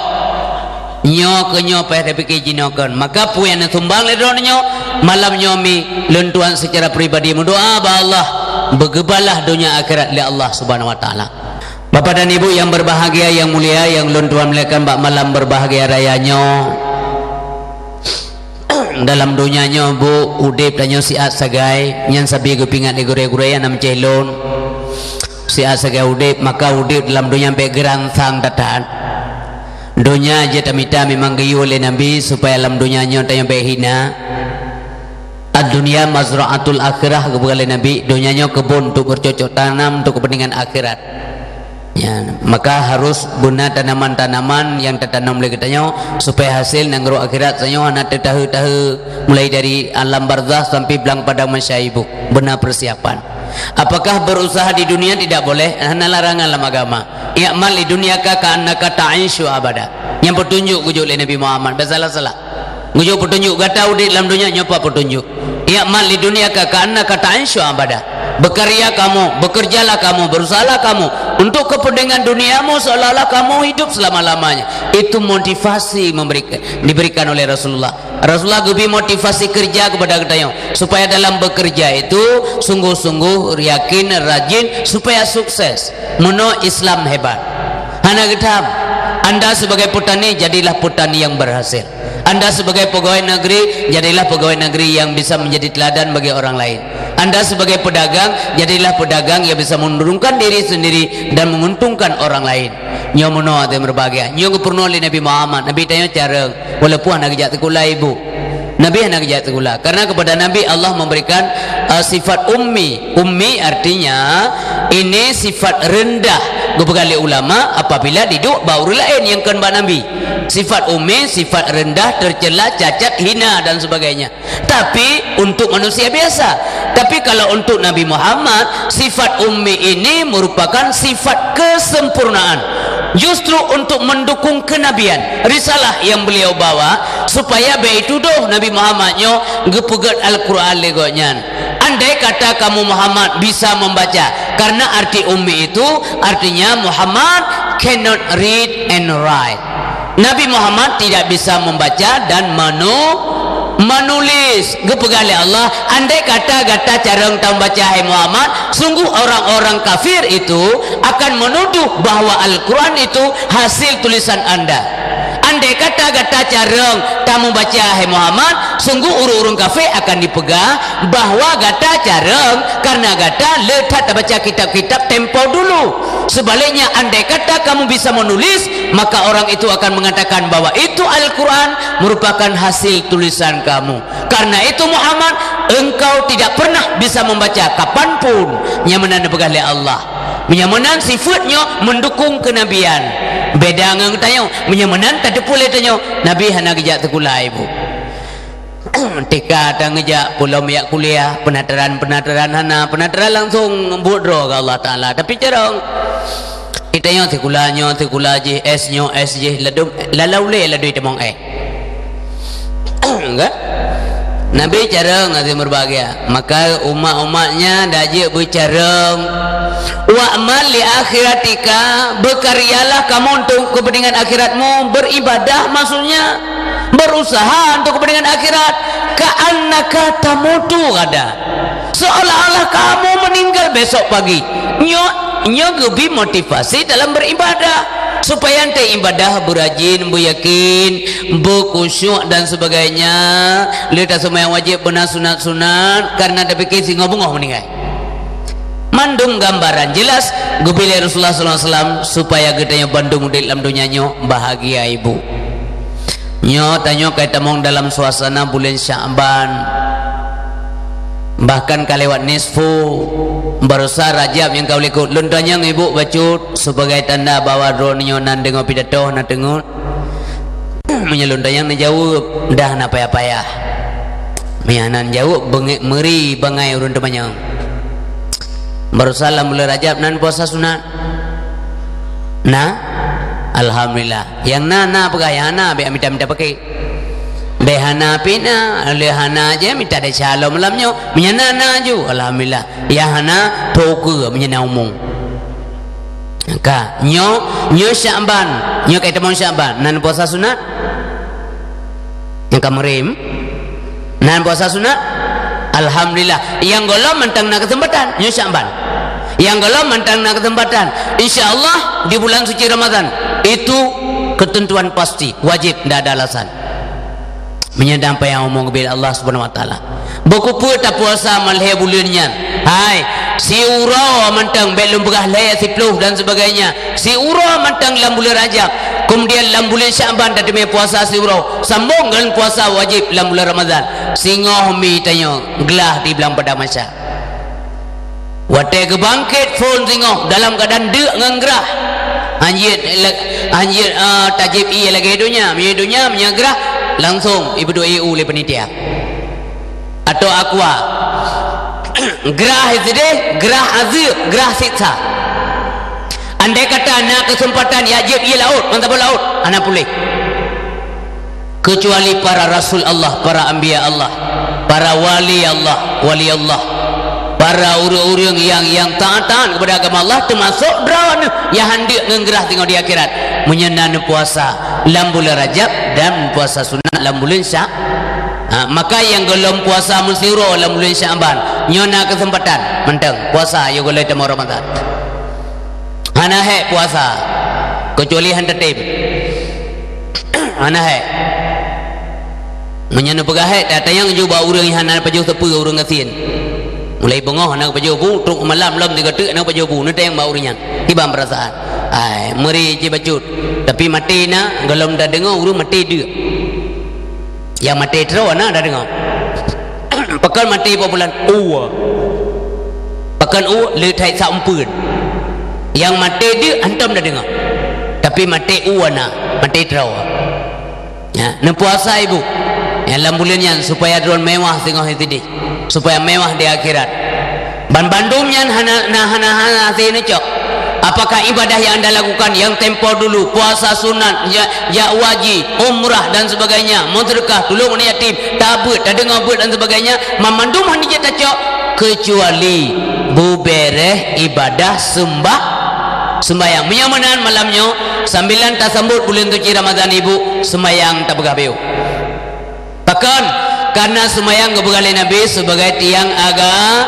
Nyoe keuh nyoe payah tapike jinoe kon. Maka peue nyang neusumbang lé droeneuh nyoe, malam nyoe mi lôn tuan secara pribadi meudoa bak Allah, beugeubalah donya akhirat lé Allah Subhanahu Wa Taala. Bapak dan Ibu yang berbahagia, yang mulia, yang lôn tuan muliakan bak malam berbahagia raya nyoe. Dalam donya nyoe, Bu, udép tanyoe siat sagai, nyan sabe geupeuingat lé gurèe-gurèe nyang na meucéh lôn. Siat sagai udép, maka udép dalam donya bèk geuransang that-that. Donya jeuet tamita memang geuyue lé Nabi supaya lam donya nyoe tanyoe bèk hina. "Ad-dunya mazra'atul akhirah," geupeugah lé Nabi, donya nyoe keubon untuk bercocok tanam untuk kepentingan akhirat. Ya, maka harus beuna tanaman-tanaman nyang tatanom lé geutanyoe, supaya hasil nanggroe akhirat tanyoe hana teutahe-tahe, mulai dari alam barzakh sampai blang padang mahsyar ibu. Beuna persiapan. Apakah berusaha di dunia tidak boleh? Hana larangan lam agama. "I'mal li dunyaka ka'annaka ta'isyu abada." Nyang peutunjuk geujok lé Nabi Muhammad, bah salah-salah. Geujok peutunjuk, gata udép lam dunia, nyoe pat peutunjuk. "I'mal li dunyaka ka'annaka ta'isyu abada." Bekerja kamu, bekerjalah kamu, berusahalah kamu untuk kepentingan duniamu seolah-olah kamu hidup selama-lamanya. Itu motivasi memberikan, diberikan oleh Rasulullah. Rasulullah geubri motivasi kerja kepada geutanyoe, supaya dalam bekerja itu sungguh-sungguh, yakin, rajin, supaya sukses. Meunoe Islam hebat. Hana geutham. Anda sebagai petani, jadilah petani yang berhasil. Anda sebagai pegawai negeri, jadilah pegawai negeri yang bisa menjadi teladan bagi orang lain. Anda sebagai pedagang, jadilah pedagang yang bisa menguntungkan diri sendiri dan menguntungkan orang lain. Nyoe meunoe hati berbahagia. Nyoe geupeurunoe lé Nabi Muhammad. Nabi tanyoe carông, walaupun hana geujak sikula ibu. Nabi hana geujak sikula. Karena kepada Nabi Allah memberikan, eh, sifat ummi. Ummi artinya, ini sifat rendah. Geupeugah lé ulama, apabila diduek bak ureueng laén nyang kon bak Nabi. Sifat ummi, sifat rendah, tercela, cacat, hina dan sebagainya. Tapi untuk manusia biasa. Tapi kalau untuk Nabi Muhammad, sifat ummi ini merupakan sifat kesempurnaan. Justru untuk mendukung kenabian, risalah yang beliau bawa, supaya bék tudoh Nabi Muhammad nyoe geupeugét Al-Quran lé gobnyan. Andai kata kamu Muhammad bisa membaca, karena arti ummi itu artinya Muhammad cannot read and write. Nabi Muhammad tidak bisa membaca dan menu-, menulis. Geupeugah lé Allah, "Andai kata gata carông tameubaca, hai Muhammad, sungguh orang-orang kafir itu akan menuduh bahwa Al-Quran itu hasil tulisan anda." Andai kata gata carông tameubaca, hai Muhammad, sungguh ureueng-ureueng kafir akan dipeugah bahwa gata carông karena gata le that tabaca kitab-kitab tempo dulu. Sebaliknya, andai kata kamu bisa menulis, maka orang itu akan mengatakan bahwa itu Al-Quran merupakan hasil tulisan kamu. Karena itu, Muhammad, engkau tidak pernah bisa membaca kapanpun. Nyang meunan dipeugah lé Allah. Nyang meunan sifat nyoe mendukung kenabian. Beda ngon tanyoe. Nyang meunan tateupeue lé tanyoe, Nabi hana geujak sikula ibu. Tika tangeujak, peulom jak kuliah, peunataran-peunataran hana, peunataran langsung buet droe keu Allah Taala. Tapi carông, geutanyoe sikula nyoe, sikula jih, S nyoe, S jih, ladôm, lalau lé ladôm tamong S. Kan? Nabi carông hati berbahagia. Maka umat-umatnya dak jeuet beucarông. "Wa'mal li akhiratika," bekaryalah kamu untuk kepentingan akhiratmu, beribadah maksudnya. Berusaha untuk kepentingan akhirat. "Ka'annaka tamutu ghadan." Seolah-olah kamu meninggal besok pagi. Nyoe, nyoe geubri motivasi dalam beribadah. Supaya ente ibadah beurajin, beuyakin, beukhusyuk dan sebagainya. Le taseumayang wajéb beuna sunat-sunat, karena tapike singoh beungoh meninggai. Mandum gambaran jelas geubri lé Rasulullah sallallahu alaihi wasallam supaya geutanyoe bandum udép lam donya nyoe bahagia ibu. Nyoe tanyoe ka tamong dalam suasana buleuen Sya'ban. Bahkan ka lewat nisfu, barosa Rajab nyang ka likot. Lôn tanyong ibu bacut sebagai tanda bahwa droeneuh nyoe nan deungoe pidato na teungeut. Meunyoe lôn tanyong neujaweueb, dah na payah-payah. Meunyoe hana neujaweueb, beungéh meuri bangai ureuëng teumanyong. Barosa lam buleuen Rajab nan puasa sunat? Na? Alhamdulillah. Nyang na, na peugah, nyang hana, bék mita-mita paké. Bék hana pih na, lé hana jih mita desya lom malam nyoe. Meunyoe na, na ju, alhamdulillah. Nyang hana, teukeue meunyoe na umong. Ka, nyoe, nyoe Syakban, nyoe ka tamong Syakban, nan puasa sunat? Nyang ka meurém, nan puasa sunat? Alhamdulillah. Nyang gohlom mantong na keuseumpatan, nyoe Syakban. Nyang gohlom mantong na keuseumpatan. Insya Allah di bulan suci Ramadan, itu ketentuan pasti, wajib, ndak ada alasan. Meunyoe dan payah umong geubri Allah Subhanahu wa Taala. Beukupeue tapuasa malhée buleuen nyan? Hai, siuroe mantong, bék lôn peugah lhée, siplôh dan sebagainya. Siuroe mantong lam buleuen Rajab. Kemudian lam buleuen Syakban tateumé puasa siuroe. Sambong ngon puasa wajéb lam buleuen Ramadhan. Singoh mi tanyoe glah di blang padang mahsyar. Watée geubangket phon singoh dalam keuadaan deuk ngon grah. Hanjeuet, hanjeuet, eh, tajieb ié lagée donya. Meunyoe donya, meunyoe grah, langsong ibeudôh ié lé panitia. Atau aqua. Grah sideh, grah azeub, grah siksa. Andai kata na keuseumpatan jak jieb ié laôt, ngon saboh laôt, hana puléh. Kecuali para rasul Allah, para anbiya Allah, para wali Allah, wali Allah, para ureuëng-ureuëng nyang, nyang taát-taát kepada agama Allah, teumasok droeneuh nyang han deuk ngon grah singoh di akhirat. Meunyoe na neupuasa lam buleuen Rajab dan puasa sunat lam buleuen Sya-, ha, maka nyang gohlom puasa meusiuroe lam buleuen Sya'ban, nyoe na keuseumpatan mantong puasa, yoh gohlom tamong Ramadan. Hana hék puasa, kecuali han tatem. Hana hék. Meunyoe neupeugah hék, tatanyong ju bak ureuëng nyang hana pajoh sapeue, ureuëng gasien. Mulai beungoh hana pajoh bu, trok malam lom tiga teuk hana pajoh bu, neutanyong bak ureuëng nyan. Kiban peurasaan. Ai, meuri cit bacut. Tapi maté na, gohlom tadeungoe ureuëng maté deuk. Nyang maté troe na tadeungoe. Pakon maté po bulan? Uwa. Pakon uwa? Le that sak umpun. Nyang maté deuk hantom tadeungoe. Tapi maté uwa na, maté troe. Ya, neupuasa ibu. Ya, lam buleuen nyan supaya droen mewah singoh sideh. Supaya mewah di akhirat. Banbandum nyan hana, na, hana, hana hase neucok. Apakah ibadah yang anda lakukan yang tempo dulu, puasa sunat, ja-, jak haji, umrah dan sebagainya, meuseudeukah, tulông aneuk yatim, tabeuet, tadeungoe beuet dan sebagainya, banmandum hana jeuet tacok, kecuali beubeureh ibadah seumbah-, seumbahyang. Meunyoe meunan malam nyoe, sambilan tasambot buleuen suci Ramadhan ibu, seumbahyang tapeugah beu. Pakon? Karena seumayang geupeugah lé Nabi sebagai tiang aga-,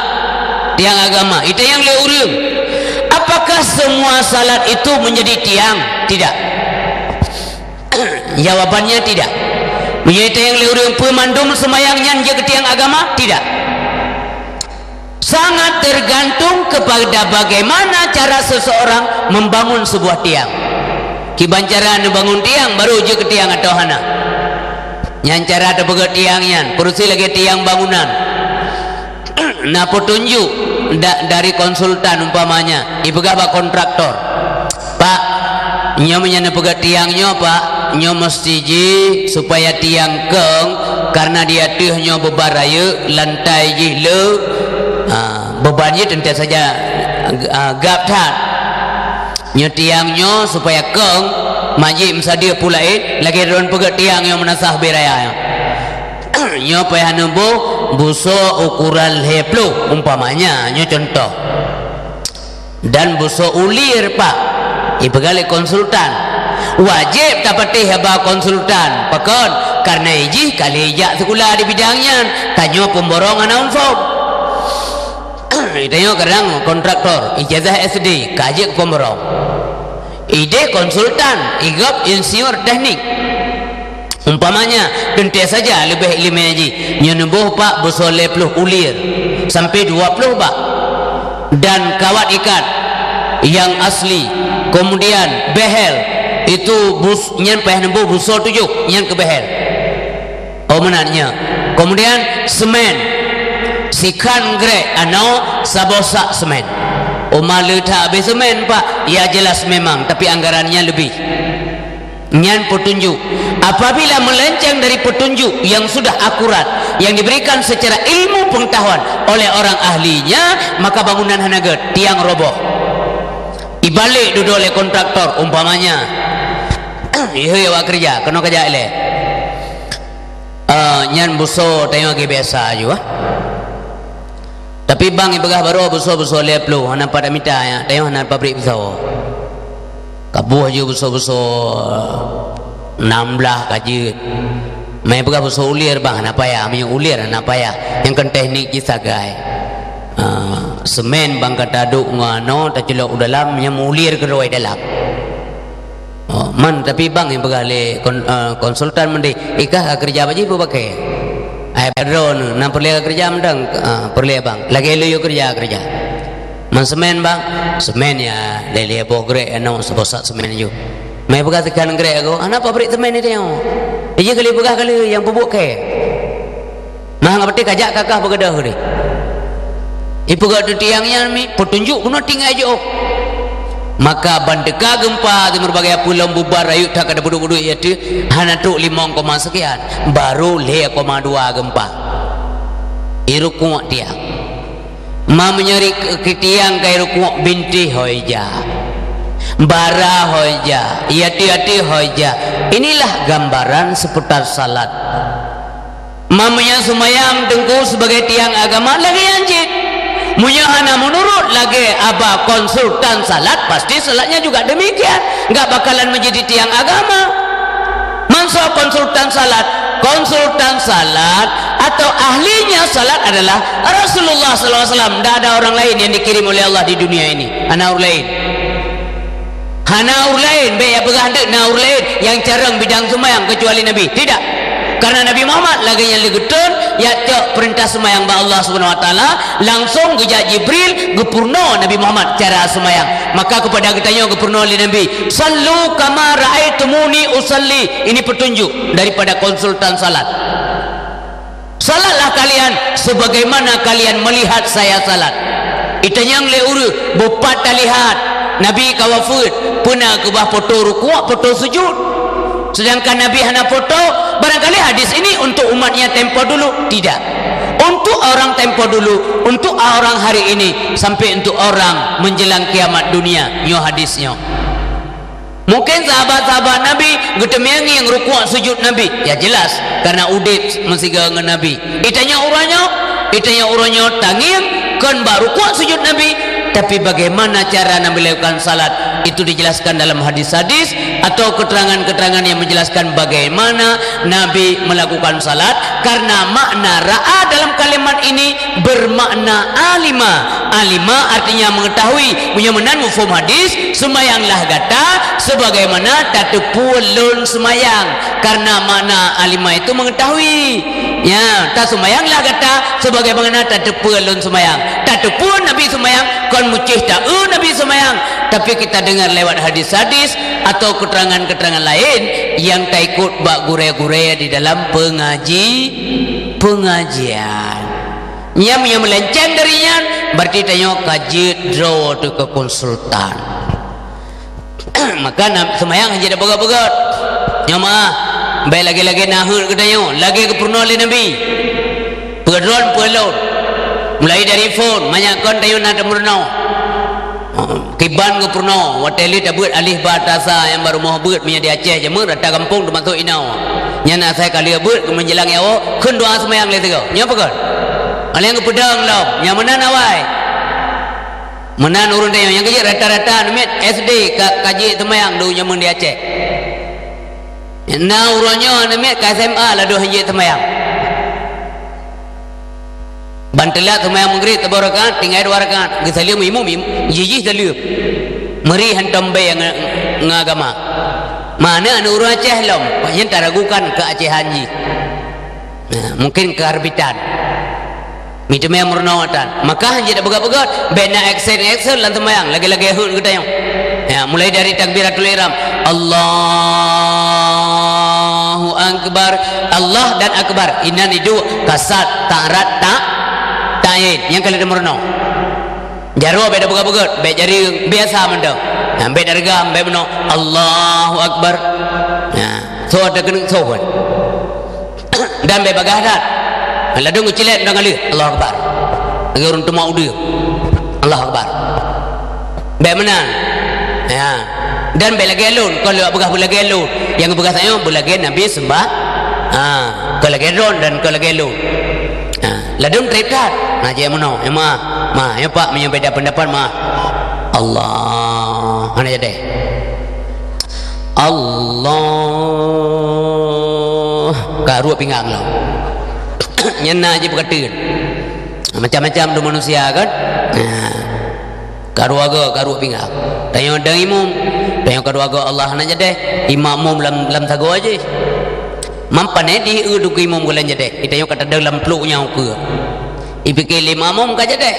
tiang agama. Itanyong lé ureuëng, apakah semua salat itu menjadi tiang? Tidak. Jawabannya tidak. Meunyoe itanyong lé ureuëng, peue mandum seumayang nyan jeuet keu tiang agama? Tidak. Sangat tergantung kepada bagaimana cara seseorang membangun sebuah tiang. Kiban cara neubangun tiang, baru jeuet keu tiang atawa hana. Nyan cara teupeugét tiang nyan, peureusi lagée tiang bangunan. Na peutunjuk da-, dari konsultan umpamanya, ipeugah bak kontraktor, "Pak, nyoe meunyoe neupeugét tiang nyoe, Pak, nyoe meusti jih supaya tiang kong, karena di ateueh nyoe beuban rayeuk, lantai jih le." Ha, beuban jih teuntée saja, ha, gab that. Nyoe tiang nyoe supaya kong, majék meusadeue peue laén, lagée droen peugét tiang nyoe meunasah bée raya nyoe. Nyoe payah neuboh busoe ukuran lhée ploh, umpamanya, nyoe contoh. Dan busoe ulir, Pak. Ipeugah lé konsultan. Wajéb tapatéh haba konsultan. Pakon? Karena ijih ka lhée ijak sikula di bidang nyan. Tanyoe peumborong hana uniform. Tanyoe kadang kontraktor, ijazah S D, ka jeuet keu peumborong. Ideh konsultan, igob insinyur teknik. Umpamanya, teuntée saja leubeh ileumé jih, nyoe neuboh bak busoe lhée ploh ulir, sampai dua ploh bak. Dan kawat ikat nyang asli, kemudian behel, itu bus-, nyan payah neuboh busoe tujoh, nyan keu behel. Oh, meunan nyoe. Kemudian semen. Sikhan grek anoe saboh sak semen. Uma le that habéh semen, Pak? Ya, jelas memang, tapi anggarannya lebih. Nyan petunjuk. Apabila melenceng dari petunjuk yang sudah akurat, yang diberikan secara ilmu pengetahuan oleh orang ahlinya, maka bangunan hana gét, tiang roboh. Ibalek dudoe lé kontraktor, umpamanya. Ihôi awak kerja, keunoe ka jak ilée. Ah, nyan busoe tanyoe lagée biasa ju, ah. Tapi bang ipeugah baroe busoe-busoe lhée ploh, hana pat mita, ya, tanyoe hana pabrik busoe. Kaboh ju busoe-busoe nam blah ka jeuet. Meupeugah busoe ulir bang, hana payah, meunyoe ulir hana payah. Nyang kon teknik jih sagai. Ah, semen bang ka taduek ngon anoe, taculok u dalam, nyan meuulir keudroe dalam. Oh, man, tapi bang nyang peugah lé kon-, eh, konsultan meudeh, ikah ka keureuja bak jih peue pakè? Ai, padroe nyoe, na peureulée ka keureuja mantong? Ah, peureulée bang. Lagée lôn yue keureuja, keureuja. Man semen bang? Semen ya, lhée-lhée boh grek anoe saboh sak semen ju. Meupeugah sikhan grek agoe, hana pabrik semen di tanyoe. Ijih kali peugah kali nyang peubuet kèe. Mah ngon peuti kajak kakah beugadôh deh. Ipeugah tu tiang nyan mi, peutunjuk bunoe tinggai jiôh. Maka ban teuka geumpa di meureubagai apui lom bubar rayeuk that ka tapeuduek-peuduek ié teuh, hana trok limong koma sekian, barô lhèe koma dua geumpa. Irukuk tiang. Ma meunyoe ri-, keu tiang ka irukuk bintéh ho ija. Bara ho ija, ié teuh-ié teuh ho ija. Inilah gambaran seputar salat. Ma meunyoe seumayang teungku sibagai tiang agama lagèe nyan cit. Meunyoe hana meunurot lagèe haba konsultan salat, pasti salatnya juga demikian. Enggak bakalan menjadi tiang agama. Man soe konsultan salat? Konsultan salat atau ahlinya salat adalah Rasulullah sallallahu alaihi wasallam. Tidak ada orang lain yang dikirim oleh Allah di dunia ini. Hana ureueng lain. Hana ureueng laén, bèk ya peugah deuek na ureueng laén nyang carông bidang seumayang keucuali Nabi. Tidak. Karena Nabi Muhammad lagèe nyang leugeutôn, ya cok peurintah seumayang bak Allah Subhanahu Wa Taala, langsung geujak Jibril geupeurunoe Nabi Muhammad cara seumayang. Maka keupada geutanyoe geupeurunoe lé Nabi, "Sallu kama ra'aitumuni usalli." Ini petunjuk daripada konsultan salat. Salatlah kalian sebagaimana kalian melihat saya salat. Itanyong lé ureueng, "Beupat talihat Nabi ka wafeuet, peue na keubah foto rukuk, foto sujud?" Sedangkan Nabi hana foto, barangkali hadis ini untuk umatnya tempo dulu. Tidak. Untuk orang tempo dulu, untuk orang hari ini, sampai untuk orang menjelang kiamat dunia, nyoe hadis nyoe. Mungkin sahabat-sahabat Nabi geuteumeung ngieng rukuk sujud Nabi. Ya jelas, karena udép meusigoe ngon Nabi. Itanyong uroe nyoe, itanyong uroe nyoe tangieng kon bak rukuk sujud Nabi, tapi bagaimana cara Nabi lakukan salat, itu dijelaskan dalam hadis-hadis atau keterangan-keterangan yang menjelaskan bagaimana Nabi melakukan salat, karena makna ra'a dalam kalimat ini bermakna alima. Alima artinya mengetahui. Meunyoe meunan mufhum hadis, seumayanglah gata sebagaimana tateupeue lôn seumayang. Karena makna alima itu mengetahui. Ya, taseumayanglah gata sebagaimana tateupeue lôn seumayang. Tateupeue Nabi seumayang, kon meucéh taeu Nabi seumayang. Tapi kita dengar lewat hadis-hadis atau keterangan-keterangan lain yang taikut bak gurée-gurée di dalam pengaji-, pengajian. Nyang, nyang meulenceng dari nyan, berarti tanyoe ka jeuet droe teuh keu konsultan. Maka na seumayang hana jeuet beugöt-beugöt. Nyoe meuah, bèk lagèe-lagèe na heuet geutanyoe, lagèe geupeurunoe lé Nabi. Peue droen, peue lôn. Mulai dari phon, manyak kon tanyoe na tameurunoe. Kiban geupeurunoe, watèe lheueh tabeuet alif ba ta sa nyang barumoh beuet meunyoe di Aceh jameun rata gampông teumasok inoe. Nyan asai ka lheueh beuet keu meujelang nyoe, kheun doa seumayang lé sigoe. Nyoe peugah. Ka lheueh geupeudong lom, nyang meunan awai. Meunan ureueng tanyoe nyang keujeuet rata-rata aneuk miet S D ka, ka jeuet seumayang dum jameun di Aceh. Na uroe nyoe aneuk miet ka S M A ladôm han jeuet seumayang. Ban teulat seumayang Maghrib saboh rakaat, tinggai dua rakaat. Geusaleuem imum, im-, jih-jih saleuem. Meuri hantom bèe ngon, ngon agama. Mana aneuk ureueng Aceh lom, nyan taragukan keuacehan jih. Nah, mungkin keharbitan. Miteumé meurunoe tan. Maka han jeuet beugöt-beugöt, bèk na action-action lam seumayang, lagèe-lagèe heuet geutanyoe. Ya, mulai dari takbiratul ihram. Allahu Akbar. Allah dan Akbar. Inan iduek kasat, ta'rad, ta-, ta'in. Nyang ka lheueh meurunoe. Jaroe bèk tabeugöt-beugöt, bèk jari biasa mantong. Nah, bèk tareugam, bèk meunoe. Allahu Akbar. Nah, soe takeuneuk soe pun. Dan bèk bagaih that. Ladôm geucilét dong aleuh. Allahu Akbar. Lagèe ureueng teuma udeueng. Allahu Akbar. Bèk meunan. Ya. Dan bèk lagèe lôn, kon lôn beugah beulagèe lôn. Nyang geupeugah tanyoe beulagèe Nabi seumbah. Ha, kon lagèe droen dan kon lagèe lôn. Ha, ladôm trép that. Nah, jeuet meunoe. Ya, ma. Ma, ya, Pak, meunyoe beda pendapat, ma. Allah. Hana jadi. Allah. Ka ruet pinggang lom. Nyan na jih peukateuen. Macam-macam tu manusia kan. Nah. Ka ruet goe, ka ruet pinggang. Tanyoe dong imum. Tanyoe ka ruet goe Allah hana jadeh. Imum lam, lam sagoe jih. Mampan eh di eu duku imum geulan jadeh. Kita nyoe ka tadong lam pluk nyawa keue. Ipike lé makmum ka jadeh.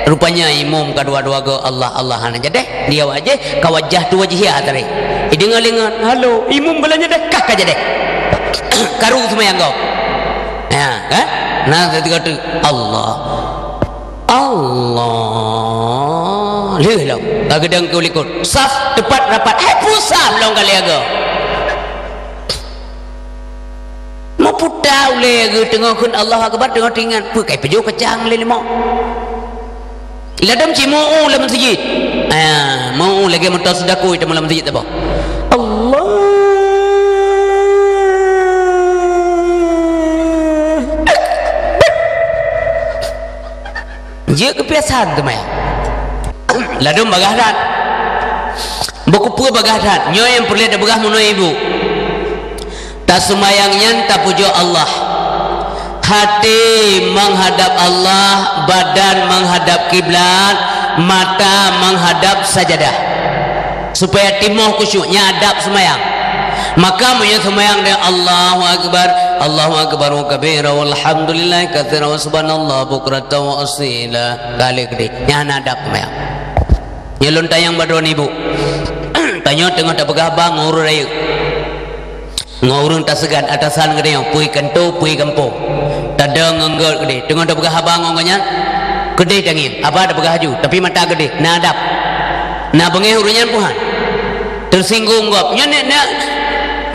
Rupanya imum ka dua-dua go Allah, Allah hana jadeh. Di awak jih ka wajah tu wajah tadi. Ideungoe lingon, "Halo, imum beulan jadeh, kah ka jadeh." Karu seumayang gob. Ya, kan? Nah, teuka tu Allah. Allah. Lheueh lom. Ka geudong keu likot. Saf teupat rapat. Hai peue saf lom ka lheueh agoe. Meuputa ulèe geuh teungoh kheun Allahu Akbar, teungoh teuingat, peue kai peujoh kacang lé limong. Ladôm cit meu-eu lam meuseujid. Ah, meu-eu lagèe moto seudakui teuma lam meuseujid saboh. Allah. Jeuet keu piasan teuma ya. Ladôm bagaih that. Bukeupeue bagaih that. Nyoe nyang peureulèe tapeugah meunoe ibu. Taseumayang nyan tapujoe Allah. Hati menghadap Allah, badan menghadap kiblat, mata menghadap sajadah. Supaya timoh khusyuk, nyan adab seumayang. Maka meunyoe seumayang deh, Allahu Akbar, Allahu Akbar wa kabira, walhamdulillah katsira, wa subhanallah bukratan wa asila. Kali keudeh, nyan adab seumayang. Nyoe lôn tanyong bak droeneuh ibu. Tanyoe teungoh tapeugah haba ngon ureueng rayeuk. Ngon ureueng taseugan, atasan geutanyoe, peue kantô, peue gampông. Tadong ngon gèt keudeh. Teungoh tapeugah haba ngon gobnyan, keudeh tangieng. Haba tapeugah laju, tapi mata keudeh, na adab. Na beungèh ureueng nyan peue han. Teusinggung gob. Nyan, nyan, nyan,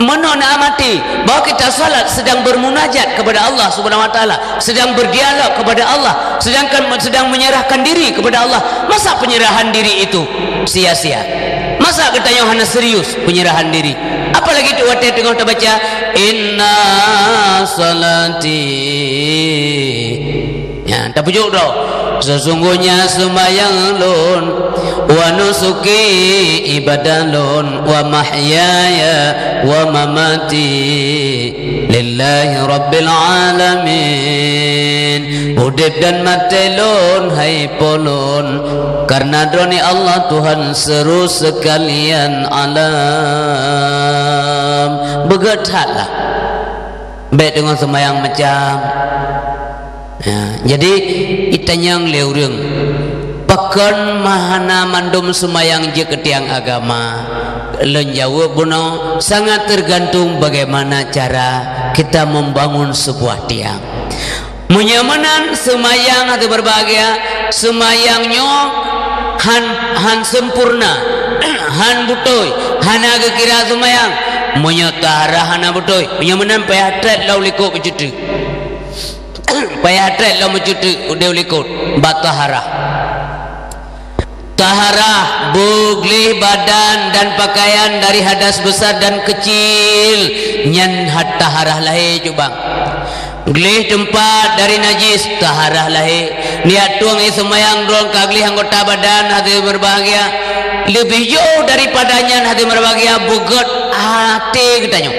meunoe na amati bahwa kita salat sedang bermunajat kepada Allah Subhanahu wa Taala, sedang berdialog kepada Allah, sedangkan sedang menyerahkan diri kepada Allah. Masa penyerahan diri itu sia-sia? Masa geutanyoe hana serius penyerahan diri? Apalagi tu watèe teungoh tabaca, "Inna salati." Ya, tapujoe droe. Sesungguhnya seumayang lôn, wa nusuki, ibadah lôn, wa mahyaya, wa mamati, lillahi rabbil alamin. Udép dan maté lôn, hai po lôn, karena Droeneuh Allah Tuhan seuru sekalian alam. Beugèt that lah. Bèk teungoh seumayang macam. Ya, jadi, itanyong lé ureueng, pakon meuhana mandum seumayang jeuet keu tiang agama? Lôn jaweueb bunoe, sangat tergantung bagaimana cara kita membangun sebuah tiang. Meunyoe meunan seumayang hana berbahagia, seumayang nyoe han, han sempurna, han beutôi, hana geukira seumayang. Meunyoe taharah hana beutôi, meunyoe meunan payah trép lom likot beucuti. Payah trép lom beucuti udép likot bak taharah. Taharah, beugleh badan dan pakaian dari hadas besar dan kecil, nyan hat taharah lahé cubang. Gleh teumpat dari najis, taharah lahé. Niat tueng ie seumayang droe ka gleh anggota badan hase berbahagia. Leubeh jôh daripada nyan hase berbahagia, beugèt até geutanyoe.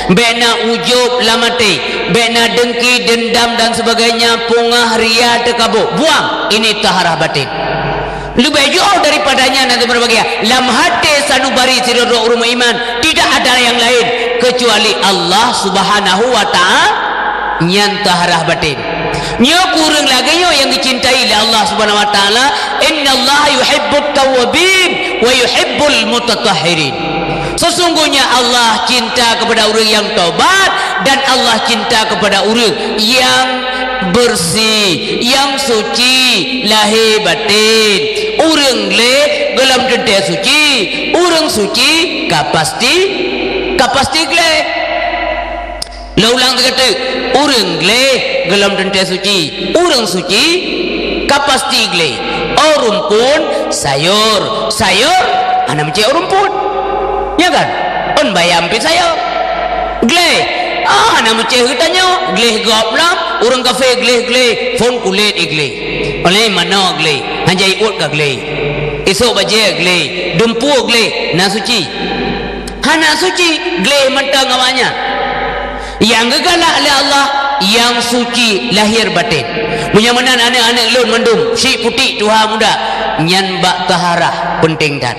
Bèk na ujub lam até, bèk na dengki, dendam dan sebagainya, peungah, ria, teukabô. Buang, ini taharah batin. Leubeh jôh daripada nyan, hadirin berbahagia, lam até sanubari sidroe ureueng meuiman, tidak ada yang lain kecuali Allah Subhanahu wa Ta'ala, nyan taharah batin. Nyoe keu ureueng lagèe nyoe nyang geucintai lé Allah Subhanahu wa Ta'ala, "Innallaha yuhibbut tawwabin wa yuhibbul mutatahhirin." Sesungguhnya Allah cinta kepada ureueng nyang taubat dan Allah cinta kepada ureueng nyang bersih, nyang suci lahé batin. Ureueng gleh gohlom teuntèe suci, ureueng suci ka pasti, ka pasti gleh. Lôn ulang sigoe teuk, ureueng gleh gohlom teuntèe suci, ureueng suci ka pasti gleh. Ôn rumpun sayur, sayur hana meucèh ôn rumpun. Nya kan? Ôn bayam pih sayur. Gleh, ah, hana meucèh geutanyoe, gleh gob lom, ureueng kafé gleh-gleh, phôn kulét ie gleh. Óh lheueh manok gleh, han jai iôt ka gleh. Isôk bajèe gleh, dumpeue gleh, na suci? Hana suci, gleh mantong awaknyan. Nyang geugalak lé Allah, nyang suci lahé batin. Meunyoe meunan aneuk-aneuk lôn mandum, syiek putéh tuha muda, nyan bab taharah peunteng that.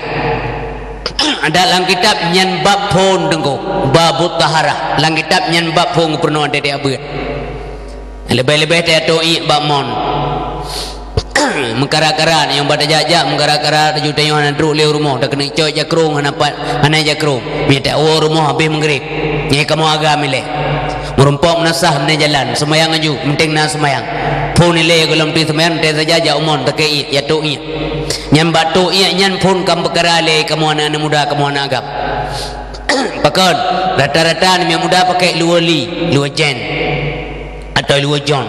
Ada lam kitab nyan bab phôn teungku, babut taharah. Lam kitab nyan bab phôn geupeurunoe até-até abeuet. Leubeh-leubeh teuh atô iek bak mon. Meukarat-karat nyang bak tajak-jak meukarat-karat laju tanyoe hana trok lé u rumoh, takeuneuk cok jakrong hana pat, hana jakrong. Mita woe rumoh habéh meugréb. Nyang kamoe agam ilée. Meurumpok meunasah meunan jalan, seumayang aju, penting na seumayang. Phon ilée gohlom teuh seumayang, teuh saja jak umon, takée ié, ya tok ié. Nyan bak tok ié nyan phon ka peukara lé kamoe aneuk-aneuk muda, kamoe aneuk agam. Pakon, rata-rata aneuk muda pakai luwa li, luwa jen, atau luwa jon.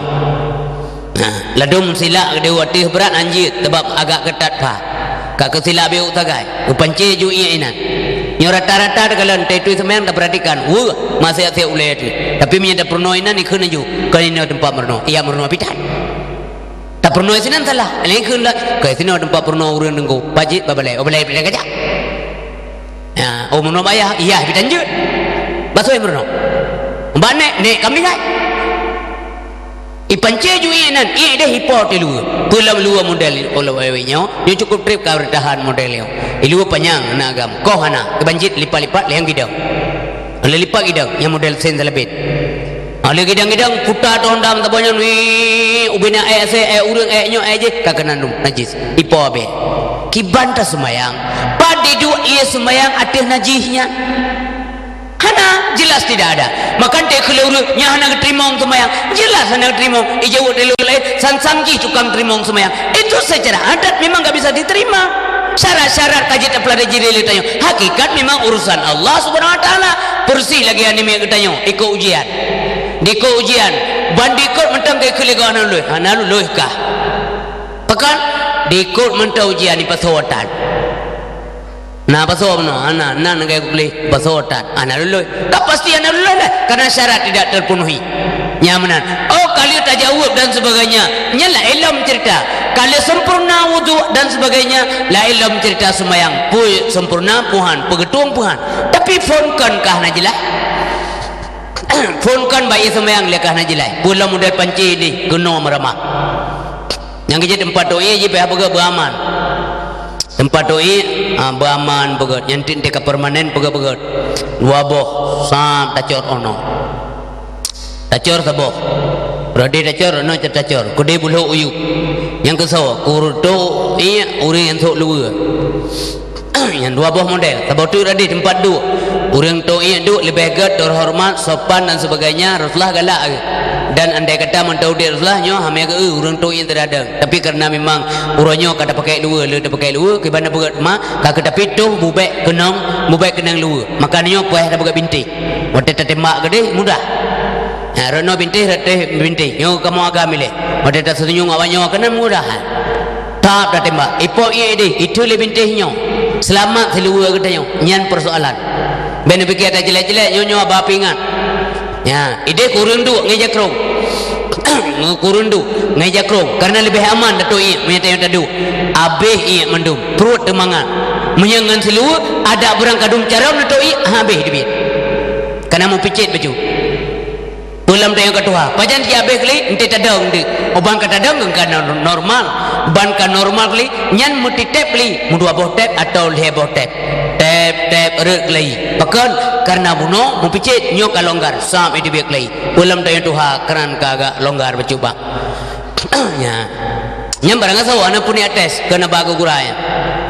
Nah, ladom silak geude watée brat anjeuet, teubab agak keutat pha. Ka keusilak biuk sagai, upancé ju ié inan. Nyoe rata-rata takalon teuh tui seumayang tapeuratikan, weueh, masih aséh ulée teuh. Tapi meunyoe tapeurunoe inan, ikheun aju, kon inoe teumpat meurunoe, ié meurunoe pitan. Tapeurunoe sinan salah, laén kheun lom, kon sinoe teumpat peurunoe ureuëng teungku, pajit babalai, babalai pitan kajak. Ya, oh, meurunoe bayah, iya pitan jeuet. Basoe meurunoe. Bak nek, nek kami hai. Ipancé ju ié nan, ié deh ipo teuh luwa. Peulom luwa model, oh, luwa nyoe, nyoe cukup treb ka bertahan model nyoe. Iluwa panyang na agam, koh hana, ibancit lipat-lipat lé nyang gidong. Lé lipat gidong, nyang model sen salabet. Lé gidong-gidong, puta tondam saboh nyan, wih, ubena ék asée, ék ureuëng, ék nyoe, ék jih, ka keunan dum, najis. Ipo abée. Kiban taseumayang, pat diduek ié seumayang ateueh najih nyan. Hana, jelas tidak ada. Maka teuh keu lé ureuëng nyang hana geuteurimong seumayang, jelas hana geuteurimong. Ijaweueb lé lôn laén, sang-sang jih tukang teurimong seumayang. Itu secara adat memang enggak bisa diterima. Syarat-syarat ka jeuet tapeulada jih lé tanyoe. Hakikat memang urusan Allah Subhanahu Wa Taala. Peureusih lagée aneuk miet geutanyoe, ikot ujian. Dikot ujian, ban dikot mantong keu lé goe hana lulus. Hana lulus kah? Pakon? Dikot mantong ujian dipasoe tan. Na pasoe meunoe, hana, nan keu lé pasoe tan. Hana lulus. Ka pasti hana lulus lah, karena syarat tidak terpenuhi. Nyan meunan. Oh, ka lheueh tajaweueb dan sebagainya. Nyan laén lom cerita. Ka lheueh sempurna wudhu dan sebagainya, laén lom cerita seumayang. Peue sempurna, peue han, peue geutueng, peue han. Tapi phon kon ka hana jeulaih. Phon kon bak ié seumayang lé ka hana jeulaih. Peue lom model pancé deh, keunoe meuramah. Nyang keuh jih teumpat tok ié jih payah beugét beuaman. Teumpat tok ié, ah, beuaman beugét. Nyan teuntée ka permanen beugét-beugét. Dua boh, sab tacor 'oh noe. Tacor saboh. Rot deh tacor, 'oh noe tacor. Keudeh bulhok u yup. Nyang keusoe, keu ureuëng tok ié, ureuëng nyang sôk luweue. Nyan dua boh model. Saboh teuk rot deh teumpat duek. Ureuëng tok ié duek leubeh gét, terhormat, sopan dan sebagainya, Rasulullah galak geuh. Dan andai kata mantong udeb Rasulullah nyoe, hamé geu-eu ureuëng tok ié teuradeueng. Tapi karena memang uroe nyoe ka tapakai luweue, lé tapakai luweue, kiban na beugét ma, ka keu tapi toh bubek keunong, bubek keunong luweue. Maka nyoe payah tabeugét bintéh. Watée tatembak keudeh mudah. Ha, rot noe bintéh, rot deh bintéh. Nyoe kamoe agam ilée. Watée taseunyueng awak nyoe keunan mudah. Tap tatembak. Ipo ié deh, itu lé bintéh nyoe. Seulamat siluweue geutanyoe. Nyan persoalan. Bék neupiké tajélék-jélék, nyoe-nyoe haba peuingat. Ya, ideh keu ureuëng duek ngon jakrong. Keu ureuëng duek ngon jakrong. Karena leubeh aman tatok ié, meunyoe tanyoe taduek. Abéh ié mandum, pruet teumangat. Meunyoe ngon siluweue, adak beurang kadum carông tatok ié, habéh teubiet. Karena meupicét bacut. Peue lom tanyoe ka tuha. Pajan jih abéh keu lé, enté tadong deuek. Oh, ban ka tadong, ka no-, normal. Ban ka normal keu lé, nyan meutitép lé, meudua boh tép atau lhée boh tép. Tép, tép, rot keu lé. Pakon? Karena bunoe meupicét, nyoe ka longgar, sab iteubiet keu lé. Peue lom tanyoe tuha, keunan ka agak longgar bacut bak. Nyan. Nyan barang asoe, hana peuneuk tes, keuneuk ba gugura nyan.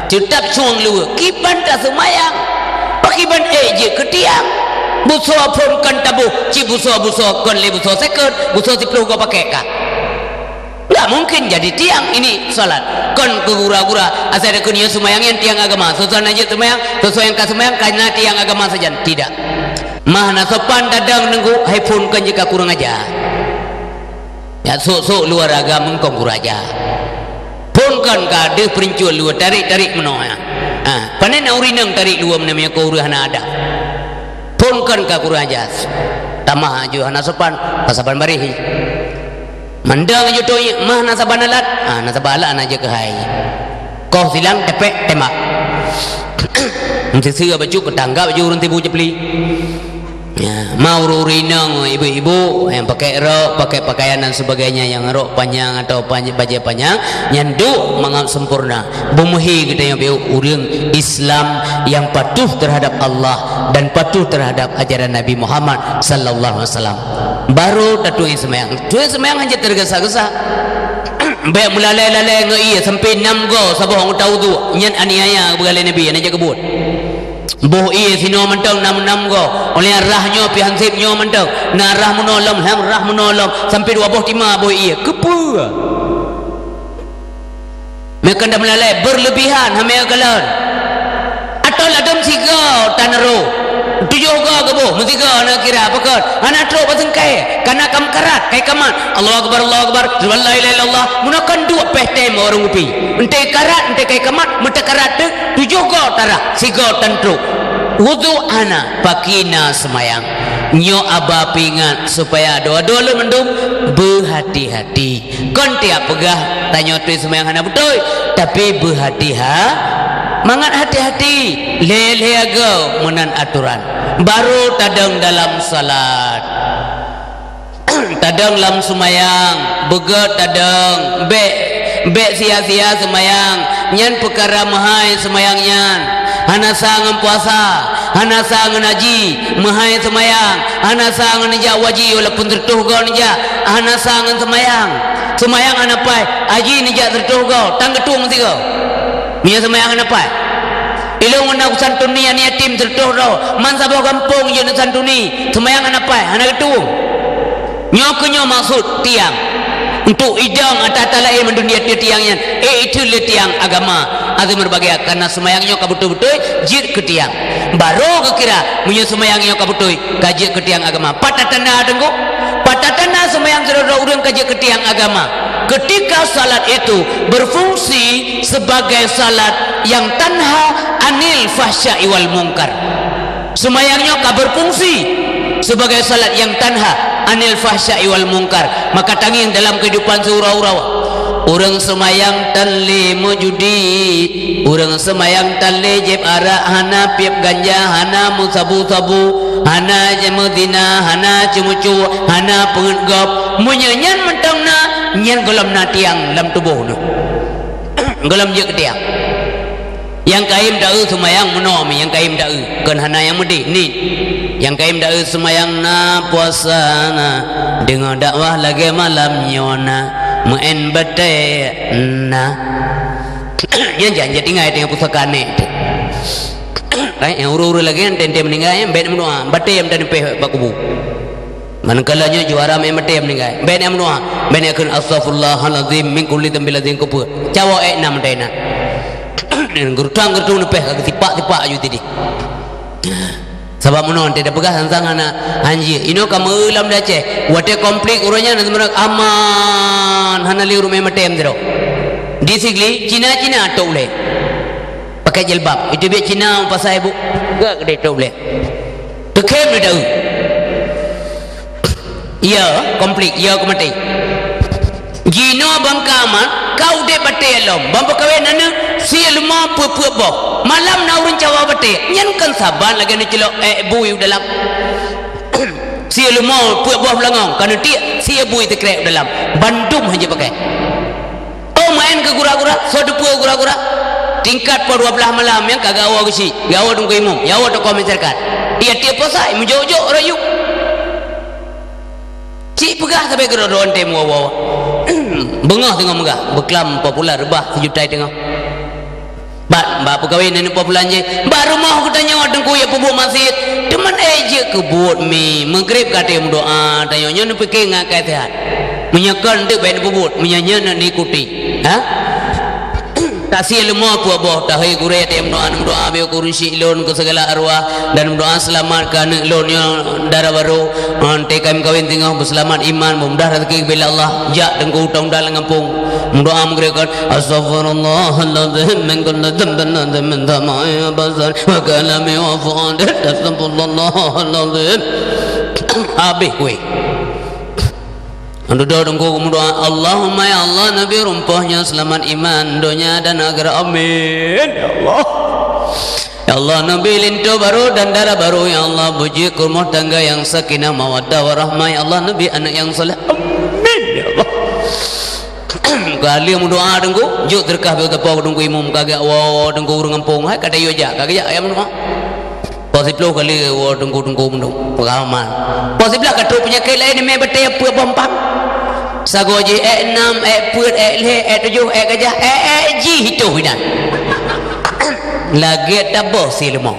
Teutap sueng luweue, kiban taseumayang. Pakiban ék jeuet keu tiang. Busoe phon kon taboh, cit busoe-busoe kon lé busoe second, busoe siplôh goe pakék ka. Enggak mungkin jadi tiang ini salat. Kon keu gura-gura, asai takheun nyoe seumayang nyan tiang agama. Soe-soe hana jeuet seumayang, soe-soe nyang ka seumayang, ka na tiang agama sajan. Tidak. Mah na sopan tadong neunggu, hai phon kon jeuet ka kurang aja. Ya, sôk-sôk luwa raga meungkong kuraja. Phon kon ka deuh peurincut luwa, tarék-tarék meunoe. Ha, pane na ureuëng inong tarék luwa meunan meunyoe keu ureuëng hana adab. Phon kon ka kuraja. Tamah aju hana sopan, ka saban baréh. Mandang aju toi, mah na saban alat, ha, na saban alat na jeuet keuhai. Koh silang tepek tembak. Meusiseu bacut keu tanggap aju ureuëng tibu jeupli. Ya, ma ureuëng-ureuëng inong, ibu-ibu nyang pakai rok, pakai pakaian dan sebagainya nyang rok panyang atau pany-, bajée panyang, nyan duek mangat sempurna. Beumeuhi geutanyoe piôh ureuëng Islam nyang patuh terhadap Allah dan patuh terhadap ajaran Nabi Muhammad sallallahu alaihi wasallam. Baru tatueng seumayang. Tueng seumayang hana teugesa-gesa. Bék meulalée-lalée ngon ié sampai nam goe saboh anggota udhu, nyan aniaya beugalée Nabi, hana jak keubuet. Boh ié sinoe mantong na meunan goe, óh lheueh rhah nyoe pih hanseb nyoe mantong, na rhah meunoe lom, lheueh rhah meunoe lom, sampoe dua boh tima boh ié. Keupeue? Meukeunong meulalai, berlebihan, hana meukalon. Atau ladom sigoe tan roh, tujoh goe geuboh, meusigoe na kira, pakon? Hana trok bak seungkai, kana ka meukarat, kai kamat. Allahu Akbar, Allahu Akbar, asyhadu an la ilaha illallah. Meunoe kan duek péh tem ureuëng kupi. Entée karat, entée kai kamat, meuteukarat teuk, tujoh goe tarhah, sigoe tan trok. Wudhu hana, pakri na seumayang. Nyoe haba peuingat supaya dua-dua lôn mandum beuhati-hati. Kon tiep peugah tanyoe teuh seumayang hana beutôi, tapi beuhati-ha-, mangat hati-hati, lhée-lhée goe meunan atoran. Baru tadong dalam salat. Tadong lam seumayang, beugét tadong, bék, bék sia-sia seumayang, nyan peukara meuhai seumayang nyan. Hana sa ngon puasa, hana sa ngon haji, meuhai seumayang, hana sa ngon neujak u haji walaupun sireutôh goe neujak, hana sa ngon seumayang. Seumayang hana paih, haji neujak sireutôh goe, tan geutueng sigoe. Meunyoe seumayang hana paih. Ilôn ngon na kusantuni aneuk yatim sireutôh droe, man saboh gampông jeuet neusantuni, seumayang hana paih, hana geutueng. Nyoe keuh nyoe maksud tiang. Untuk idong ata-ata laén meudun di ateueh tiang nyan, eh, itu lé tiang agama. Até meureubagia, karena seumayang nyoe ka beutôi-beutôi jeuet keu tiang. Barô geukira, meunyoe seumayang nyoe ka beutôi, ka jeuet keu tiang agama. Pat tatanda teungku? Pat tatanda seumayang sidroe-droe ureuëng ka jeuet keu tiang agama? Ketika salat itu berfungsi sebagai salat yang tanha anil fahsya'i wal munkar. Seumayang nyoe ka berfungsi sebagai salat yang tanha anil fahsya'i wal munkar. Maka tangieng dalam kehidupan siuroe-uroe. Ureuëng seumayang tan lé meujudi, ureuëng seumayang tan lé jieb arak, hana piep ganja, hana meusabu-sabu, hana meuzina, hana ceumeucue, hana peungeuet gob. Meunyoe nyan mantong na, nyan gohlom na tiang lam tuboh neuh. Gohlom jeuet keu tiang. Nyang kayém taeu seumayang meunoe mi, nyang kayém taeu, kon hana nyang meudeh, niet. Nyang kayém taeu seumayang na, puasa na, deungoe dakwah lagée malam nyoe na, meu'en batée na. Nyan jan jeuet tinggai teungoh pusaka nèk teuh. Hai, nyang ureuëng-ureuëng lagée nyan teuntée meuninggai, bék meudoá, batée meutan pih bak kubu. Manakala nyoe juara meu'en batée meuninggai, bék meudoá, bék kheun, "Astaghfirullahalazim min kulli dzambil azim," keupeue? Cawok ék nam teuh na. Geurutang-geurutang neupéh ka geusipak-sipak aju tidih. Sabab meunoe teuh tapeugah sang-sang hana hanjeuet. Inoe ka meu lam Aceh. Watée konflik uroe nyan na seumeureuek aman, hana lé ureuëng maté sidroe. Di Sigli, Cina-Cina tok ulée. Pakai jilbab. Itu biet Cina pasai bu. Gak gede tok ulée. Teukhem di daun. Iya, konflik, iya keu maté. Jinoe bangka aman, ka udeb batée lom, ban peukawen aneuk, sie leumo peuet-peuet boh. Malam na ureuëng cawa batée, nyan kon saban lagée neucilok ék bui u dalam. Sie leumo peuet boh beulangong, ka neutiek sie bui teukrek u dalam. Bandum hana jipakai. Oh, maén keu gura-gura, soe teupeu gura-gura? Tingkat poh dua blaih malam nyan ka geuwoe geuchik, geuwoe teungku imum, geuwoe tokoh masyarakat. Iya tiep posai, meujok-jok rayu. Cit peugah sabe keudroe-droe teuh meuwoe-woe. Beungoh teungoh meugah, beuklam popular reubah sijuta teungoh. Bat, bak peukawen aneuk popular jih, bak rumoh geutanyoe teungku ya peubuet maksiet. Teuma ék jeuet keu buet mi, meugreb ka teuh meudoá, tanyoe nyoe neupike ngon akai seuhat. Meunyoe kon teuk bék neupeubuet, meunyoe nyoe neuikuti. Ha? Tasie leumo peuet boh, tahôi gurée teuh meudoá, meudoá beu keu ureuëng syik lôn, keu segala arwah, dan meudoá seulamat keu aneuk lôn nyoe dara barô, ngon teuka meukawen teungoh beuseulamat iman, beumudah rezeki geubri lé Allah, jak teungku tong dalam gampông. Meudoá meugreb kon, "Astaghfirullahalazim min kulli dzambin azim min samai wa basar wa kalami wa fuadi. Astaghfirullahalazim." Habéh kueh. Dudoe teungku meudoá, "Allahumma ya Allah, neubi rumpok nyoe seulamat iman, donya dan akhirat. Amin, ya Allah. Ya Allah, neubi linto barô dan dara barô, ya Allah, beujeuet keu rumoh tangga nyang sakinah mawaddah warahmah, ya Allah, neubi aneuk nyang saleh. Amin, ya Allah." Kali meudoá teungku, jok teureukah beu teupeu teungku imum, ka geujak woe teungku ureuëng gampông, hai ka tayue jak, ka geujak, ya meudoá. Poh siploh kali woe teungku-teungku meunduek peugah aman. Poh siblaih ka trok peunyakét laén, mé batée peuet boh empang. Sagoe jih ék nam, ék peuet, ék lhée, ék tujoh, ék gajah, ék, ék jih itoh inan. Lagée taboh sie leumo.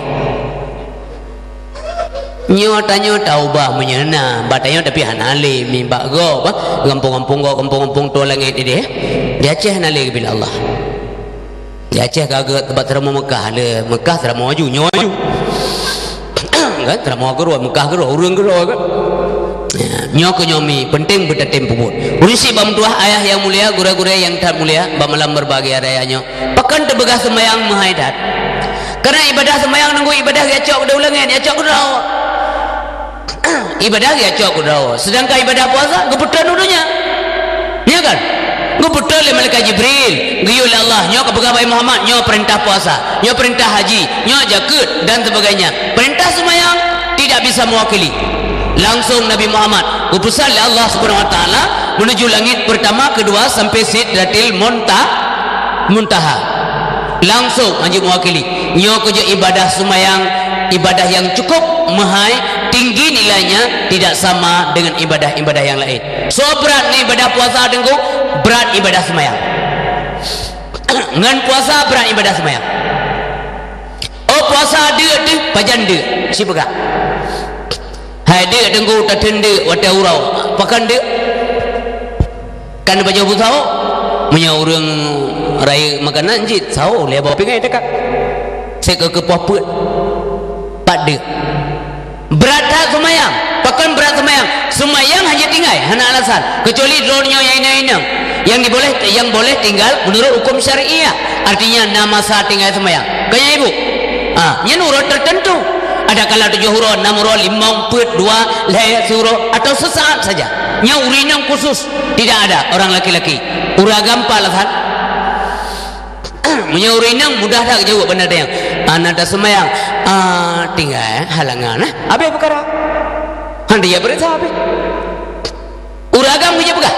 Nyoe tanyoe taubah meunyoe na, bak tanyoe tapi hana lé, mi bak gob, bah, gampông-gampông gob, gampông-gampông toh langét idéh. Di Aceh hana lé geubila Allah. Di Aceh ka geuet bak teurimong Mekah, lé Mekah teurimong aju, nyoe aju. Kan, teurimong keudroe, Mekah keudroe, ureuëng keudroe kan. Ya, nyoe keuh nyoe mi, penting beutatem peubuet. Ureuëng syiek bak meutuwah, ayah yang mulia, gurée-gurée yang that mulia, bak malam berbahagia raya nyoe. Pakon teupeugah seumayang meuhai that? Karena ibadah seumayang nunggu ibadah geucok keu langét, geucok keu droe. Ibadah geucok keu droe. Sedangkan ibadah puasa geupeutron u donya. Ya kan? Geupeutron lé malaikat Jibril, geuyue lé Allah, nyoe ka peugah bak Muhammad, nyoe perintah puasa, nyoe perintah haji, nyoe jakeuet dan sebagainya. Perintah seumayang tidak bisa mewakili. Langsung Nabi Muhammad geupeusan lé Allah Subhanahu wa Taala menuju langit pertama, kedua sampai Sidratil Munta-, Muntaha. Langsung hanjeuet mewakili. Nyoe keuh jeuet ibadah seumayang, ibadah yang cukup meuhai, tinggi nilainya, tidak sama dengan ibadah-ibadah yang lain. Soe brat ngon ibadah puasa teungku, brat ibadah seumayang. Ngon puasa brat ibadah seumayang. Oh puasa deuk teuh, pajan deuk, sipeugah. Hai deuk teungku, tateun deuk watée uroe, pakon deuk? Kan baju bu saho. Meunyoe ureuëng rayeuk makanan cit saho lé boh pingai dekat. Sek keu keupoh peuet. Pat deuk. Brat that seumayang. Pakon brat seumayang? Seumayang hana tinggai, hana alasan. Kecuali droe nyoe nyang inong-inong. Yang diboleh, yang boleh tinggal menurut hukum syariah. Artinya na masa tinggai seumayang. Kaya ibu. Ah, nyan uroe tertentu. Ada kala tujoh uroe, enam uroe, limong, peuet, dua, lhée, siuroe, atau sesaat saja. Nyan ureuëng inong khusus. Tidak ada orang laki-laki. Ureuëng agam pat alasan? Meunyoe ureuëng inong mudah that geujaweueb bak nyan. Hana taseumayang. Ah, tinggai, eh, halangan, eh. Habéh peukara. Hana ya beureusa habéh. Ureuëng agam geujak peugah.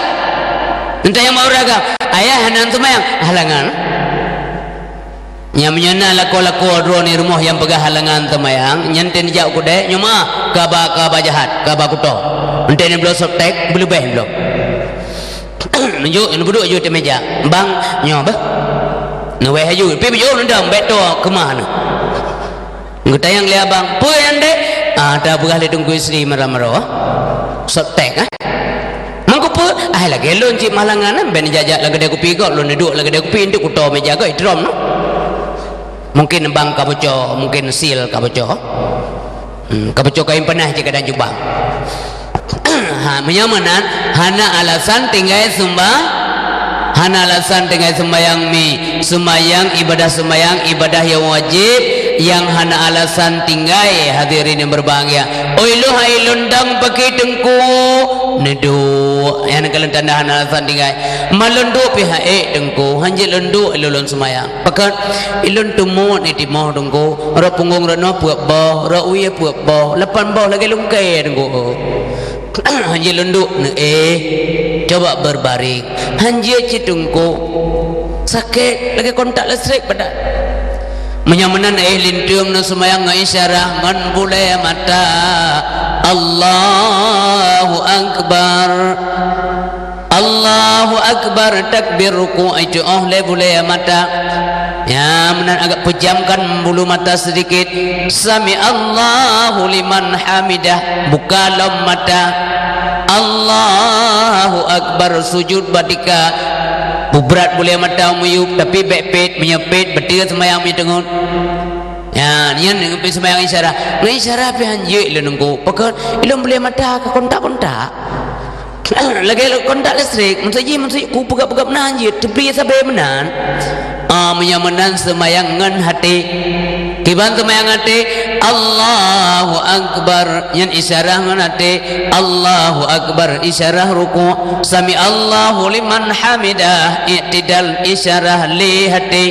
Entah nyang ma ureuëng agam. Ayah hana seumayang, halangan. Nyang meunyoe na lakoe-lakoe droeneuh rumoh nyang peugah halangan seumayang, nyan teuh neujak u keudée, nyoe meuah, kaba, kaba jahat, kaba kuto. Enteuk neubloe softtek, beuleubeh bloe. Neujok, neubeuduek ju ateueh meja. Bang, nyoe beuh. Neuweh laju, pi beujok neudong, bék toe keumah neuh. Geutanyong lé abang, "Peue nyan, Dek?" "Ah, tapeugah lé Teungku Yusri meuram-ram." Softtek, eh? "Mangko peue?" "Ah, lagée lôn cit meuhalangan, eh, bék neujak-jak lam keudée kupi gob, lôn neuduek lam keudée kupi, enteuk kuto meja gob, itrom noh." Mungkin bang ka boco, mungkin sil ka boco. Hmm, ka boco kayém panas cit kadang jubah. Ha, meunyoe meunan, hana alasan tinggai seumba-, hana alasan tinggai seumbayang mi. Seumbayang, ibadah seumbayang, ibadah nyang wajéb, nyang hana alasan tinggai, hadirin yang berbahagia. "Oi, lôn hai lôn dong pakri Teungku." Neuduek. Nyan ka lôn tanda hana alasan tinggai. "Ma lôn duek pih hai Teungku, hanjeuet lôn duek lôn, lôn seumbayang." Pakon, ilôn teumut nitimoh Teungku, rot punggong rot noe peuet boh, rot wie peuet boh, lapan boh lagée lungkée Teungku. Hanjeuet lôn duek neu, eh, coba berbaring. Hanjeuet cit Teungku. Sakét lagée kontak listrik padat. Meunyoe meunan eh linteung neuseumayang ngon isyarah ngon bulée mata. Allahu Akbar. Allahu Akbar, takbir rukuk, itu'oh lé bulée mata. Ya, meunan agak pejamkan bulu mata sedikit. Sami Allahu liman hamidah, buka lom mata. Allahu Akbar, sujud batika. Bubrat bulée mata meuyueb, tapi bék pét, meunyoe pét, beutôi seumayang meuteungeut. Ya, nyan pih seumayang isyarah. Ngon isyarah pih hanjeuet lôn Teungku. Pakon, ilôn bulée mata ka kontak-kontak. Lagée kontak listrik, maksud jih, maksud ku peugah-peugah meunan jih, teupli sabe meunan. Ah, meunyoe meunan seumayang ngon haté. Kiban seumayang haté, Allahu Akbar, nyan isyarah ngon haté, Allahu Akbar, isyarah rukuk, sami Allahu liman hamidah, i'tidal, isyarah lé haté.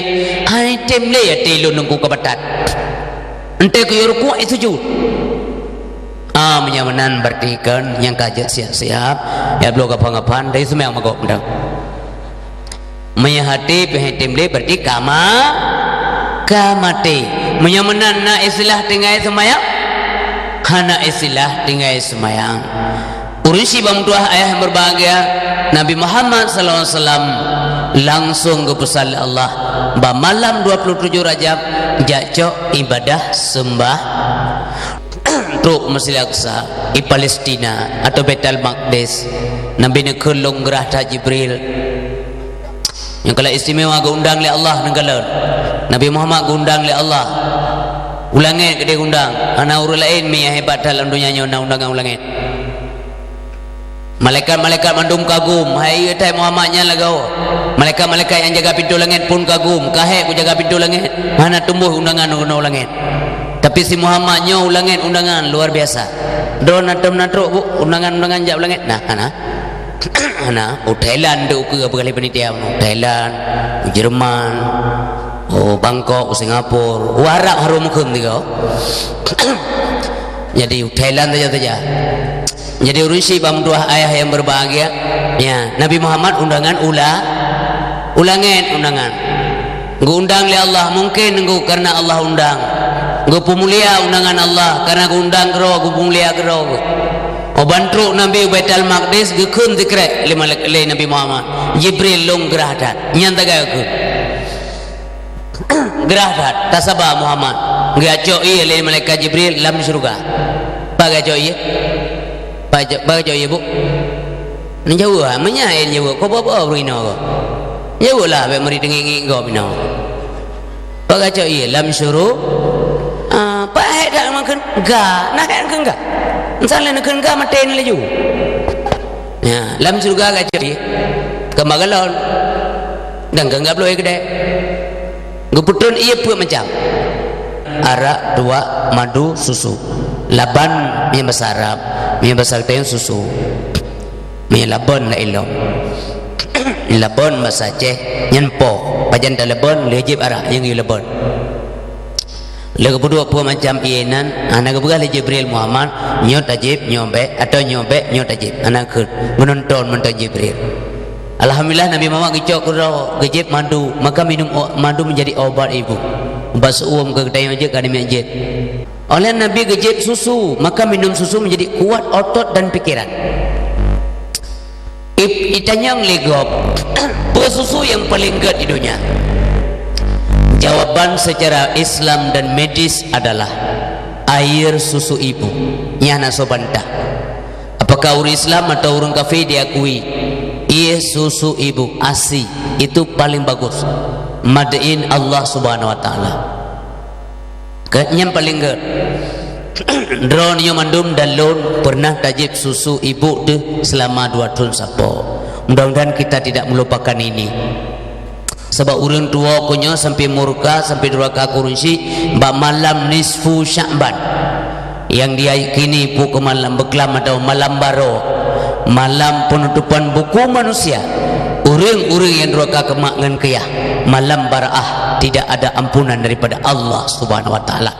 Hai tem lé haté lôn Teungku ka batat. Enteuk keu rukuk, eh, sujud. Ah, meunyoe meunan berarti kan nyang ka jeuet siap-siap, ya bloe gapan-gapan dari seumayang magok meunan. Meunyoe haté pih tem lé berarti ka ma-, ka maté. Meunyoe meunan na istilah tinggai seumayang? Hana istilah tinggai seumayang. Ureuëng syiek bak meutuwah ayah yang berbahagia, Nabi Muhammad sallallahu alaihi wasallam langsung geupeusan lé Allah bak malam dua puluh tujuh Rajab jak cok ibadah seumbah. trok Masjid Aqsa, i Palestina, atau Baitul Maqdis, Nabi neukheun lôn grah that Jibril. Nyang ka lheueh istimewa geuundang lé Allah neukalon. Nabi Muhammad geuundang lé Allah. U langét keudéh geuundang, hana ureuëng laén mi nyang hebat that lam donya nyoe na undangan u langét. Malaikat-malaikat mandum kagum, hai ié that Muhammad nyan lagoe. Malaikat-malaikat nyang jaga pintoe langét pun kagum, ka hék kujaga pintoe langét, hana tumbôh undangan keunoe u langét. Tapi si Muhammad nyoe u langét undangan luar biasa. Droeneuh na tom na trok, Bu, undangan-undangan jak u langét? Nah, hana. Hana. U Thailand tu ukeue peugah lé panitia nyoe. Thailand, u Jerman, u Bangkok, u Singapura, u Arab harôh meukeum tiga. Jadi, u Thailand saja-saja. Jadi, ureuëng syiek bak meutuah ayah yang berbahagia, ya, Nabi Muhammad undangan u la-, u langét undangan. Geuundang lé Allah, mungkin nunggu karena Allah undang. Geupeumulia undangan Allah, karena geuundang keudroe, geupeumulia keudroe. Óh ban trok Nabi u Baitul Maqdis, geukheun sikrek lé malaikat, lé Nabi Muhammad. Jibril lôn grah that. Nyan tagai geukheun. Grah that, tasaba Muhammad. Geucok ié lé malaikat Jibril lam syeuruga. Pat geucok ié? Pat geucok, pat geucok ié, Bu? Neujaweueb, meunyo hai neujaweueb, keu peue-peue ureuëng inoe ko? Jaweueb lah, bék meuri teungiek-ngiek gob inoe. Pat geucok ié lam syeuruga? Ah, pat hék that makheun ga, na hék neukheun ga. Misalnya neukheun ga, maté laju. Ya, lam syeuruga geucok ié. Keu ma galon. Dan keu ga bloe keudéh. Geupeutreun ié peuet macam. Arak, tuak, madu, susu. Laban, meunyo basa Arab, meunyo basa geutanyoe susu. Meunyo laban lam ilong. Laban basa Aceh, nyan po. Pajan talaban, lheueh jieb arak, nyang geuyue laban. Lheueh geupeuduek peuet macam ié nan, hana geupeugah lé Jibril Muhammad, nyoe tajieb, nyoe bék, atawa nyoe bék, nyoe tajieb. Hana kheun, meunonton mantong Jibril. Alhamdulillah, Nabi Muhammad geucok keudroe, geujieb madu, maka minum o-, madu menjadi obat ibu. Ubat seuuem keu geutanyoe jeuet ka namiet jeuet. Oleh Nabi geujieb susu, maka minum susu menjadi kuat otot dan pikiran. Ip-, itanyong lé gob, peue susu nyang paleng gét di donya? Jawaban secara Islam dan medis adalah air susu ibu. Nyan hana soe bantah. Apakah ureuëng Islam atau ureuëng kafé diakui, ié susu ibu, asi, itu paling bagus. Made in Allah Subhanahu wa Taala. Ka, nyan paleng gét. Droeneuh nyoe mandum dan lôn peureunah tajieb susu ibu teuh seulama dua thon sapo. Mudah-mudahan kita tidak melupakan ini. Sabab ureuëng tuwoe keu nyoe sampai murka, sampai duraka keu ureuëng syiek bak malam nisfu Sya'ban. Nyang diyakini pue keu malam beuklam atau malam baroe, malam penutupan buku manusia. Ureuëng-ureuëng nyang duraka keu mak ngon keu yah, malam baraah, tidak ada ampunan daripada Allah Subhanahu wa Taala.